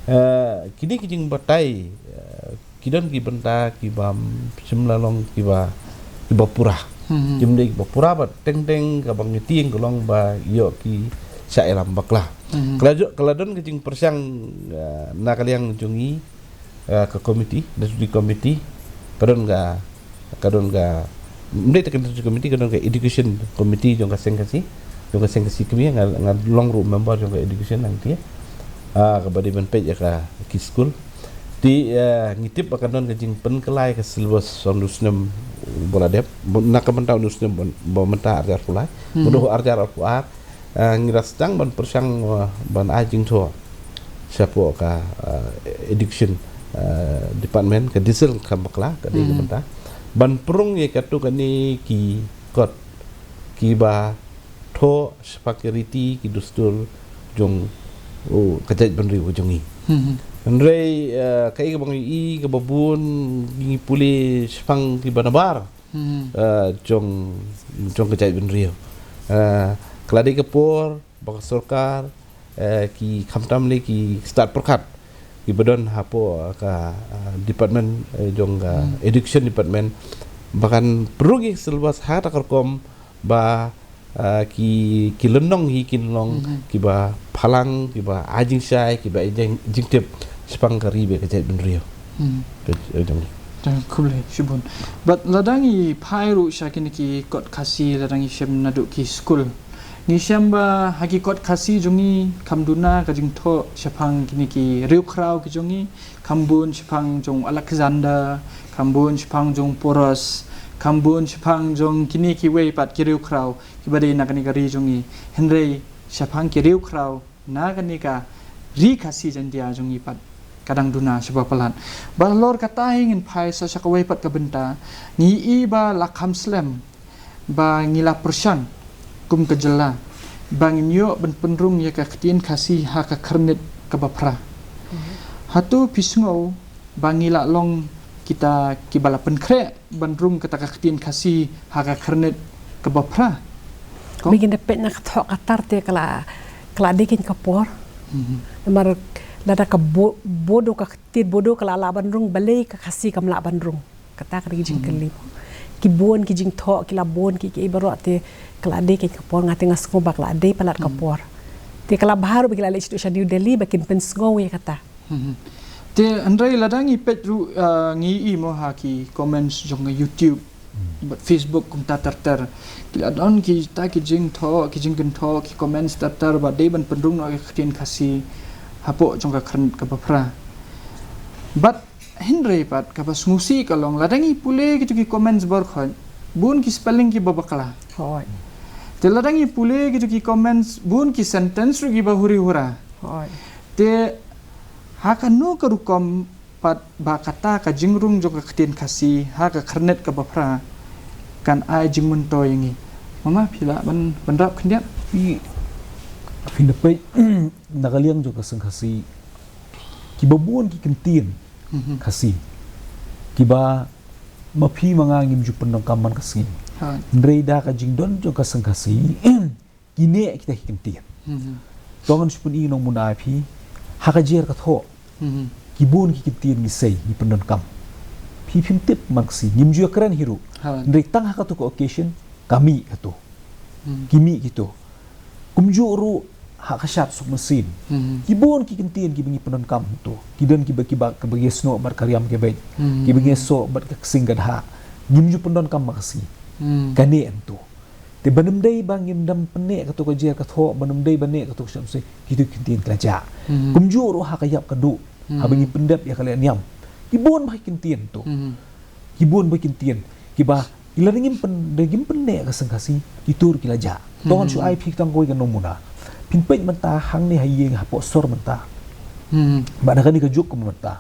Eh, kine ki jingbatai, eh, ki don ki bynta kiba, mm, shim la long kiba, kiba pura. Kim dei kiba pura ba teng teng kaba ngi tieng ka long ba ïoh ki shah ïalam bakla. Ka la jo-, ka la don ka jingpyrshang, eh, na ka liang jong ngi, eh, ka committee, ka committee, ka don ka, ka don ka, ym dei te ka committee, ka don ka education committee jong ka Seng Khasi, jong ka Seng Khasi Khmer, nga, nga long ruh member jong ka education hangtei. Ah, kaba dei ban peit ïa ka ki skul. Te, eh, ngi tip ba kan don ka jingpynkylla ïa ka syllabus jong u snem ba la dep, na ka mynta u snem ba, ba mynta arhajar arphew lai, mynta arhajar arphew ar, eh, ngi la sdang ban pyrshang, eh, ban ai jingthoh shapoh ka, eh, education, eh, department, ka district kam bakla ka dei ka mynta ban pynrung ïa katto katne ki kot kiba thoh shaphang ki riti ki dustur jong, oh, ka jaitbynriew jong ngi. Hynrei, eh, kaei kaba ngi i kaba bun ngi pule shaphang kiba nabar, eh, jong, jong ka jaitbynriew. Eh, ka la dei ka por ba ka sorkar, eh, ki khamtam lei ki stad pyrkhat kiba don hapoh ka, eh, department, eh, jong ka education department ba kan pynrung ïa ka syllabus ha kata ka rukom ba, eh, ki, ki lynnong hi kin long kiba phalang, kiba ai jingshai, kiba ai jing-, jingtip shaphang ka ri bad ka jaitbynriew. Hmm. Ka, eh, jong ngi. Khublei shibun. Bad lada ngi phai ruh sha kine ki kot Khasi, lada ngi shem naduh ki skul, ngi shem ba ha ki kot Khasi jong ngi kham duna ka jingthoh shaphang kine ki riewkhraw ki jong ngi, kham bun shaphang jong Alexander, kham bun shaphang jong Porus, kham bun shaphang jong kine kiwei pat ki riewkhraw kiba dei na kane ka ri jong ngi. Hynrei shaphang ki riewkhraw na kane ka ri Khasi Jaiñtia jong ngi pat, ka dang duna shaba palat. Ba halor kata hi ngin phai sa sha kawei pat ka bynta, ngi i ba la kham slem ba ngi la pyrshang kum ka jylla ba ngin ïoh ban pynrung ïa ka ktien Khasi ha ka Khyrnit kaba Phra. Hato phi sngew ba ngi la long kita kiba la pynkhreh ban rung kata ka ktien Khasi ha ka Khyrnit kaba Phra? Ko? Ba ngin da peit na ka thoh ka tar te ka la, ka la dei keiñ ka por. Mhm. Namar lada ka bo-, Bodo, ka ktien Bodo ka la lah ban rung, balei ka Khasi kam lah ban rung? Kata ka dei ka jingkylli. Mhm. Ki bun ki jingthoh, ki la bun ki, ki baroh te ka la dei keiñ ka por, nga te nga sngew ba ka la dei palat ka por. Mhm. Te ka la bha ruh ba ki la leit shaduh sha New Delhi ba kin pynsngew ïa kata. Mhm. Te hynrei lada ngi peit ruh, ah, ngi i mo ha ki comments jong YouTube, hmm, bad Facebook kumta ter ter. Ki la don kita ki jingthoh, ki jingkynthoh, ki comments ter ter ba dei ban pynrung noh ïa ka ktien Khasi hapoh jong ka Khyrnit kaba Phra. Bad hynrei pat kaba sngewsih ka long, lada ngi pule kito ki comments baroh, bun ki spelling kiba bakla. Hooid. Te lada ngi pule kito ki comments, bun ki sentence ruh kiba huri hura. Hooid. Te ha kano ka rukom pat ba kata ka jingrung jong ka ktien Khasi ha ka Khyrnit kaba Phra kan ai jingmyntoi ïa ngi? Mama, phi lah ban, ban rap khyndiat? Phi, phi na peit na ka liang jong ka Seng Khasi, kiba bun ki ktien, mhm, Khasi kiba ma phi ma nga ngim ju pyndonkam man ka sngi. Ha. Hynrei da ka jingdon jong ka Seng Khasi, ki neh kita ki ktien. Mhm. To ngan shu pyni nongmuna ïa phi, ha ka jer ka thoh, mhm, ki bun ki ktien ngi sei, ngi pyndonkam. Phi phim tip man ka sngi, ngim ju ïakren hi ruh. Ha. Hynrei tang ha kato ka occasion, ka mih kato. Mhm. Ki mih kito. Kumjuh ruh ha ka shad suk mynsiem. Mhm. Ki bun ki ktien kiba ngi pyndonkam to. Ki don kiba, kiba, kiba ngi snoh bad ka riam ka beit. Mhm. Kiba ngi snoh bad ka ksing ka dha. Ngim ju pyndonkam ma ka sngi. Mhm. Ka neh to. Te ban ym dei ba ngim dam pynneh kato ka jer ka thoh, ban ym dei ba neh kato ka shad mynsiem, kito ki ktien ki la jah. Mhm. Kumjuh ruh ha ka ïap ka duh, haba, mhm, ngi pyndep ïa ka leh niam, ki bun bha ki ktien to. Mhm. Ki bun bha ki ktien kiba, ki la, da ngim pyn, da ngim pynneh ka Seng Khasi, kito ruh ki la jah. To ngan, mhm, shu ai phi tang kawei ka nongmuna. Phin peit mynta hangne ha ïing hapoh sor mynta. Mhm. Bad ha kane ka juk ka mynta.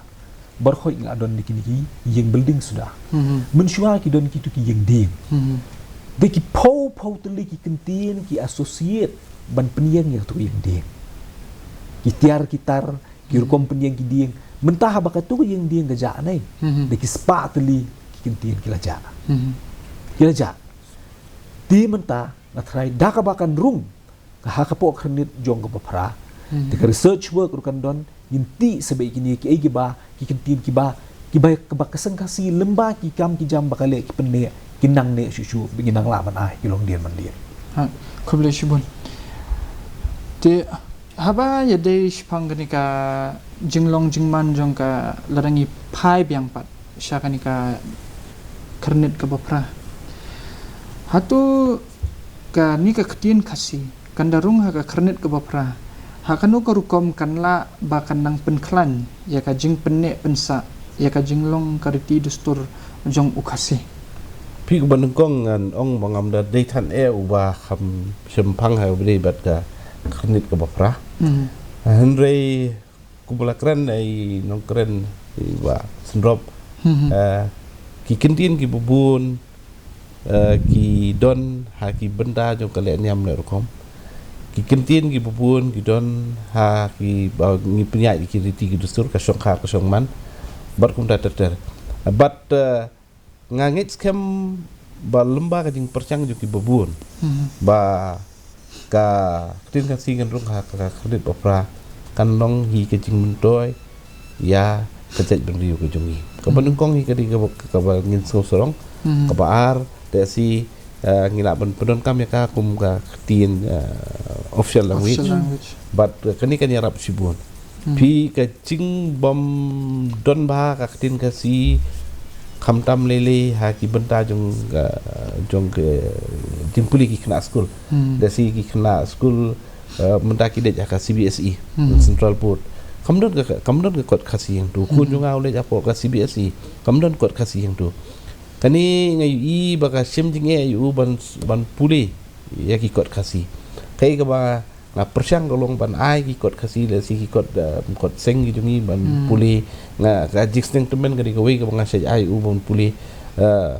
Baroh ngi la don da kine ki ïing building suda. Mhm. Mynshuwa ki don kito ki ïing dieng. Mhm. Da ki phew phew tylli ki ktien ki associate ban pynïeng ïa kato ka ïing dieng. Ki tiar ki tar, ki, mhm, rukom pynïeng ki dieng. Mynta haba kato ka ïing dieng ka jah nai, mhm, da ki spah tylli ki ktien ki la jah. Mhm. Ki la jah. Te mynta nga tharai da kaba kan rung ka ha ka Khyrnit jong kaba Phra. Mhm. Te ka research work ruh kan don, ngin tih sa bad kine kiei kiba, ki ktien kiba, kiba, kiba ka Seng Khasi lyngba ki kam ki jam ba ka leh, ki pynneh, ki nang neh shuh shuh, ba ngin nang lah ban ai ki longdien mandien. Ha, khublei shibun. Te haba ïadei shaphang kane ka jinglong jingman jong ka, lada ngi phai biang pat sha kane ka Khyrnit kaba Phra, hato kane ka ktien Khasi kan da rung ha ka Khyrnit kaba Phra, ha kano ka rukom kan lah ba kan nang pynkhlaiñ ïa ka jingpynneh pynsah ïa ka jinglong ka riti dustur jong u Khasi? Phi, kaba nyngkong ngan ong ba ngam da dei than eh uba kham shemphang ha uba dei bad ka Khyrnit kaba Phra. Mhm. Hynrei kumba la kren ïa i nongkren, i Bah Synrop. Mhm. Eh, ki ktien kiba bun, eh, ki don ha ki bynta jong ka leh niam leh rukom. Ki ktien kiba bun ki don ha kiba ngi pynïaid ki riti ki dustur, ka shongkha ka shongman. Bad kumta ter ter. Bad, eh, nga ngeit skhem ba lyngba ka jingpyrshang jong kiba bun, mhm, ba ka ktien Khasi kan rung ha ka Khyrnit ba Phra kan long hi ka jingmyntoi ïa ka jaitbynriew ka jong ngi. Kaba, mhm, nyngkong hi ka dei kaba, kaba ngin sngew sarong. Mhm. Kaba ar, te shi, eh, ngi lah ban pyndonkam ïa ka kum ka ktien, eh, official language. Official language. Bad, eh, kane kan ïarap shibun. Hmm. Phi, ka jingbym don bha ka ktien Khasi khamtam lei lei ha ki bynta jong ka, jong ka jingpule ki khynnah skul. Hmm. Da shi ki khynnah skul, eh, mynta ki dei ha ka C B S E, hmm, Central Board. Kam don ka, kam don ka kot Khasi hangto. Khun, hmm, jong nga u leit hapoh ka C B S E. Kam don kot Khasi hangto. Kane nga ïohi ba ka shim jingeh ïa u ban, ban pule ïa ki kot Khasi. Kaei kaba Nga pyrshang ka long ban ai ki kot Khasi lehse ki kot, eh, kot seng ki jong ngi ban pule. Nga ka jingsneng tymmen ka dei kawei kaba nga shait ai u ban pule. Eh,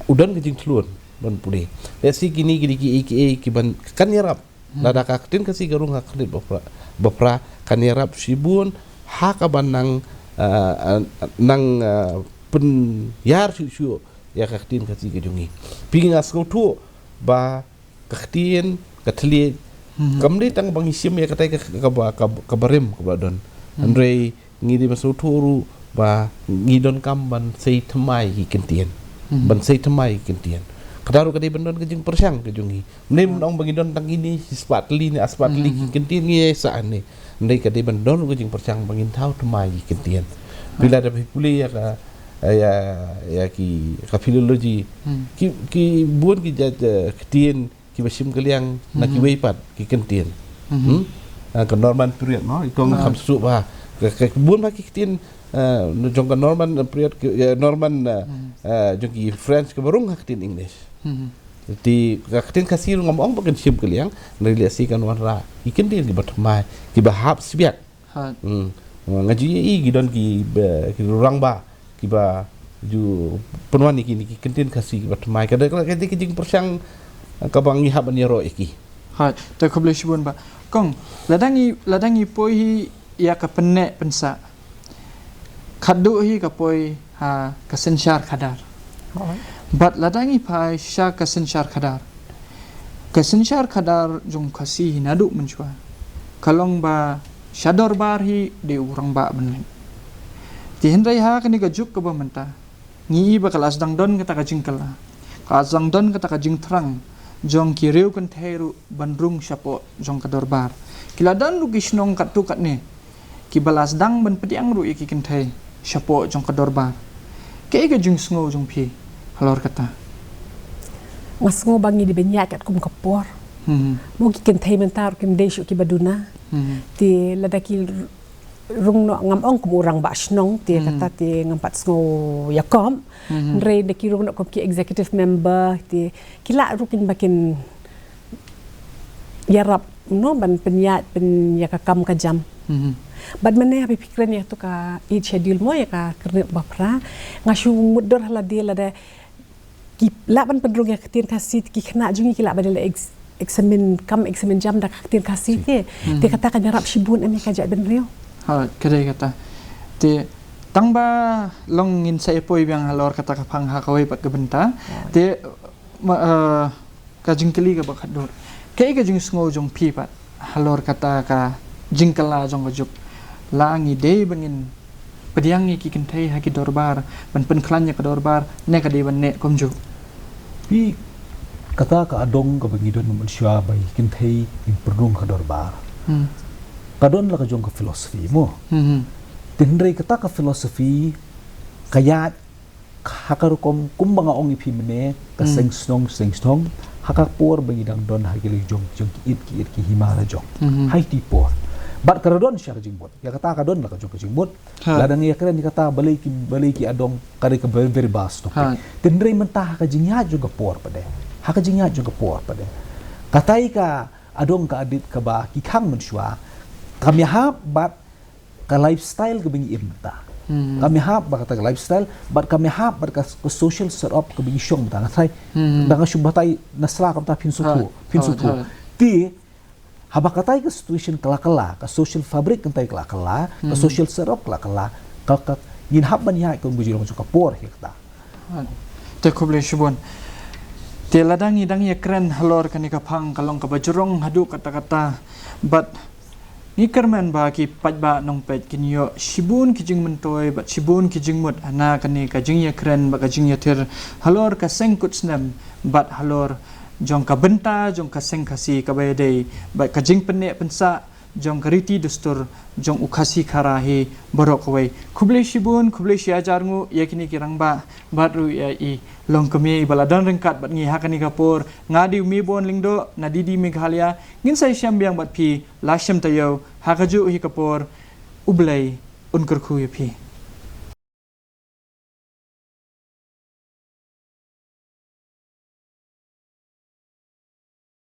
u don ka jingthlun ban pule. Lehse kine ki dei ki ei ki ei ki ban kan ïarap. Lada ka ktien Khasi ka rung ha khyrnit ba phra, ba phra kan ïarap shibun ha kaba nang, eh, nang, eh, pynïar shuh shuh ïa ka ktien Khasi ka jong ngi. Phi, nga sngewthuh ba ka ktien, ka thylliej, kam dei tang ba ngi shim ïa katai ka, kaba, kaba, kaba rim kaba don. Hynrei ngi dei ban sngewthuh ruh ba ngi donkam ban sei thymmai ki kyntien. Ban sei thymmai ki kyntien. Kata ruh ka dei ban don ka jingpyrshang ka jong ngi. Ym dei ban ong ba ngi don tang kine shi spah tylli ne ar spah tylli ki kyntien ngi ïa sah ne. Hynrei ka dei ban don ruh ka jingpyrshang ba ngin thaw thymmai ki kyntien. Phi, lada phi pule ïa ka, ïa, ïa ki, ka philology. Ki, ki bun ki jait, eh, ktien kiba shim kylliang na kiwei pat ki kyntien. Hmm? Ah, ka Norman period, no? I kong kham suk ba. Ka, ka bun ba ki ktien, eh, jong ka Norman period, ki, eh, Norman, eh, eh, jong ki French kaba rung ha ktien English. Te ka ktien Khasi ruh ngam ong ba kan shim kylliang, hynrei lehse kan wanrah ki kyntien kiba thymmai, kiba hap sbiak. Hooid. Hmm. Nga ju ïohi ki don ki, ba, ki rangbah kiba ju pynwan ïa kine ki kyntien Khasi kiba thymmai. Ka dei, ka dei ka jingpyrshang kaba ngi hap ban ïaroh ïa ki. Hooid. Te khublei shibun Bah. Kong, lada ngi, lada ngi poi hi ïa ka pynneh pynsah, khatduh hi ka poi ha ka synshar khadar. Hooid. Bad lada ngi phai sha ka synshar khadar, ka synshar khadar jong Khasi hi naduh mynshuwa ka long ba sha dorbar hi dei u rangbah ban leit. Te hynrei ha kane ka juk kaba mynta ngi i ba ka la sdang don kata ka jingkylla, ka la sdang don kata ka jingthrang jong ki riew kynthei ruh ban rung shapoh jong ka dorbar. Ki la don ruh ki shnong katto katne kiba la sdang ban pdiang ruh ïa ki kynthei shapoh jong ka dorbar. Kaei ka jingsngew jong phi halor kata? Nga sngew ba ngi dei ban ïaid katkum ka por. Hmm. Mo, ki kynthei mynta ruh kim dei shuh kiba duna. Hmm. Te lada ki rung noh, ngam ong kum u rangbah shnong, te kata te ngam pat sngew ïakob. Hmm. Hynrei da ki rung noh kum ki executive member, te ki lah ruh kin ba kin ïarap, no, ban pynïaid, pynïaid ïa ka kam ka jam. Mhm. Bad mynne haba phi kren ïa katu ka Eighth Schedule mo, ïa ka khyrnit ba phra, nga shu mutdur ha lade lada ki lah ban pynrung ïa ka ktien Khasi, ki khynnah jong ngi ki lah ban leh ex-, eksamin kam, eksamin jam da ka ktien Khasi te. Mhm. Te kata kan ïarap shibun em ïa ka jaitbynriew. Ha, ka dei kata. Te tang ba long ngin sa ïa poi biang halor kata ka phang ha kawei pat ka bynta. Te ma, eh, ka jingkylli kaba khatduh. Kaei ka jingsngew jong phi pat halor kata ka jingkylla jong ka juk? La ngi dei ban ngin pdiang ïa ki kynthei ha ki dorbar, ban pynkhlaiñ ïa ka dorbar, ne ka dei ban neh kumjuh? Phi, kata ka adong kaba ngi don mynshuwa ba ki kynthei kin pynrung ka dorbar. Hmm. Ka don la ka jong ka philosophy mo. Hmm, hmm. Te hynrei kata ka philosophy ka ïaid ha ka rukom kumba nga ong ïa phi mynne, ka seng shnong, seng shnong, ha ka por ba ngi dang don ha ki la jong, jong ki it, ki it ki hima la jong. Mhm. Ha kiti por. Bad ka la don sha ka jingmut. Ïa kata ka don la ka jong ka jingmut. Ha. Lada ngi ïa kren ïa kata balei ki, balei ki adong, ka dei ka very, very vast topic. Ha. Te hynrei mynta ha ka jingïaid jong ka por pat de. Ha ka jingïaid jong ka por pat de. Katai ka adong ka adit kaba ki khang mynshuwa. Kam ïahap bad ka lifestyle kaba ngi im mynta. Hmm. Kam ïahap bad kata ka lifestyle, bad kam ïahap bad ka, ka social setup kaba ngi shong mynta. Nga tharai, hmm, da nga shu batai na sla kumta phin sngewthuh, ha, phin sngewthuh. Ha, ha. Te, haba katai ka situation ka la kylla, ka social fabric katai ka la kylla, ka, hmm, social setup ka la kylla, ka, ka, ngin hap ban ïaid kum ka jinglong jong ka por hi kata. Te khublei shibun. Te lada ngi dang ïa kren halor kane ka phang ka long kaba jrong haduh katta katta. Bad ngi kyrmen ba ki paidbah nongpeit kin ïoh shibun ki jingmyntoi bad shibun ki jingmut na kane ka jingïakren bad ka jingïathir halor ka seng kut snem bad halor jong ka bynta jong ka seng Khasi kaba ïadei bad ka jingpynneh pynsah jong ka riti dustur jong u Khasi Khara hi baroh kawei. Khublei shibun, khublei shihajar nguh ïa kine ki rangbah bad ruh ïa i longkmie ba la don ryngkat bad ngi ha kane ka por. Nga dei u Mibon Lyngdoh na D D Meghalaya, ngin sa ïashem biang bad phi la shem taïew ha kajuh hi ka por. U Blei un kyrkhu ïa phi.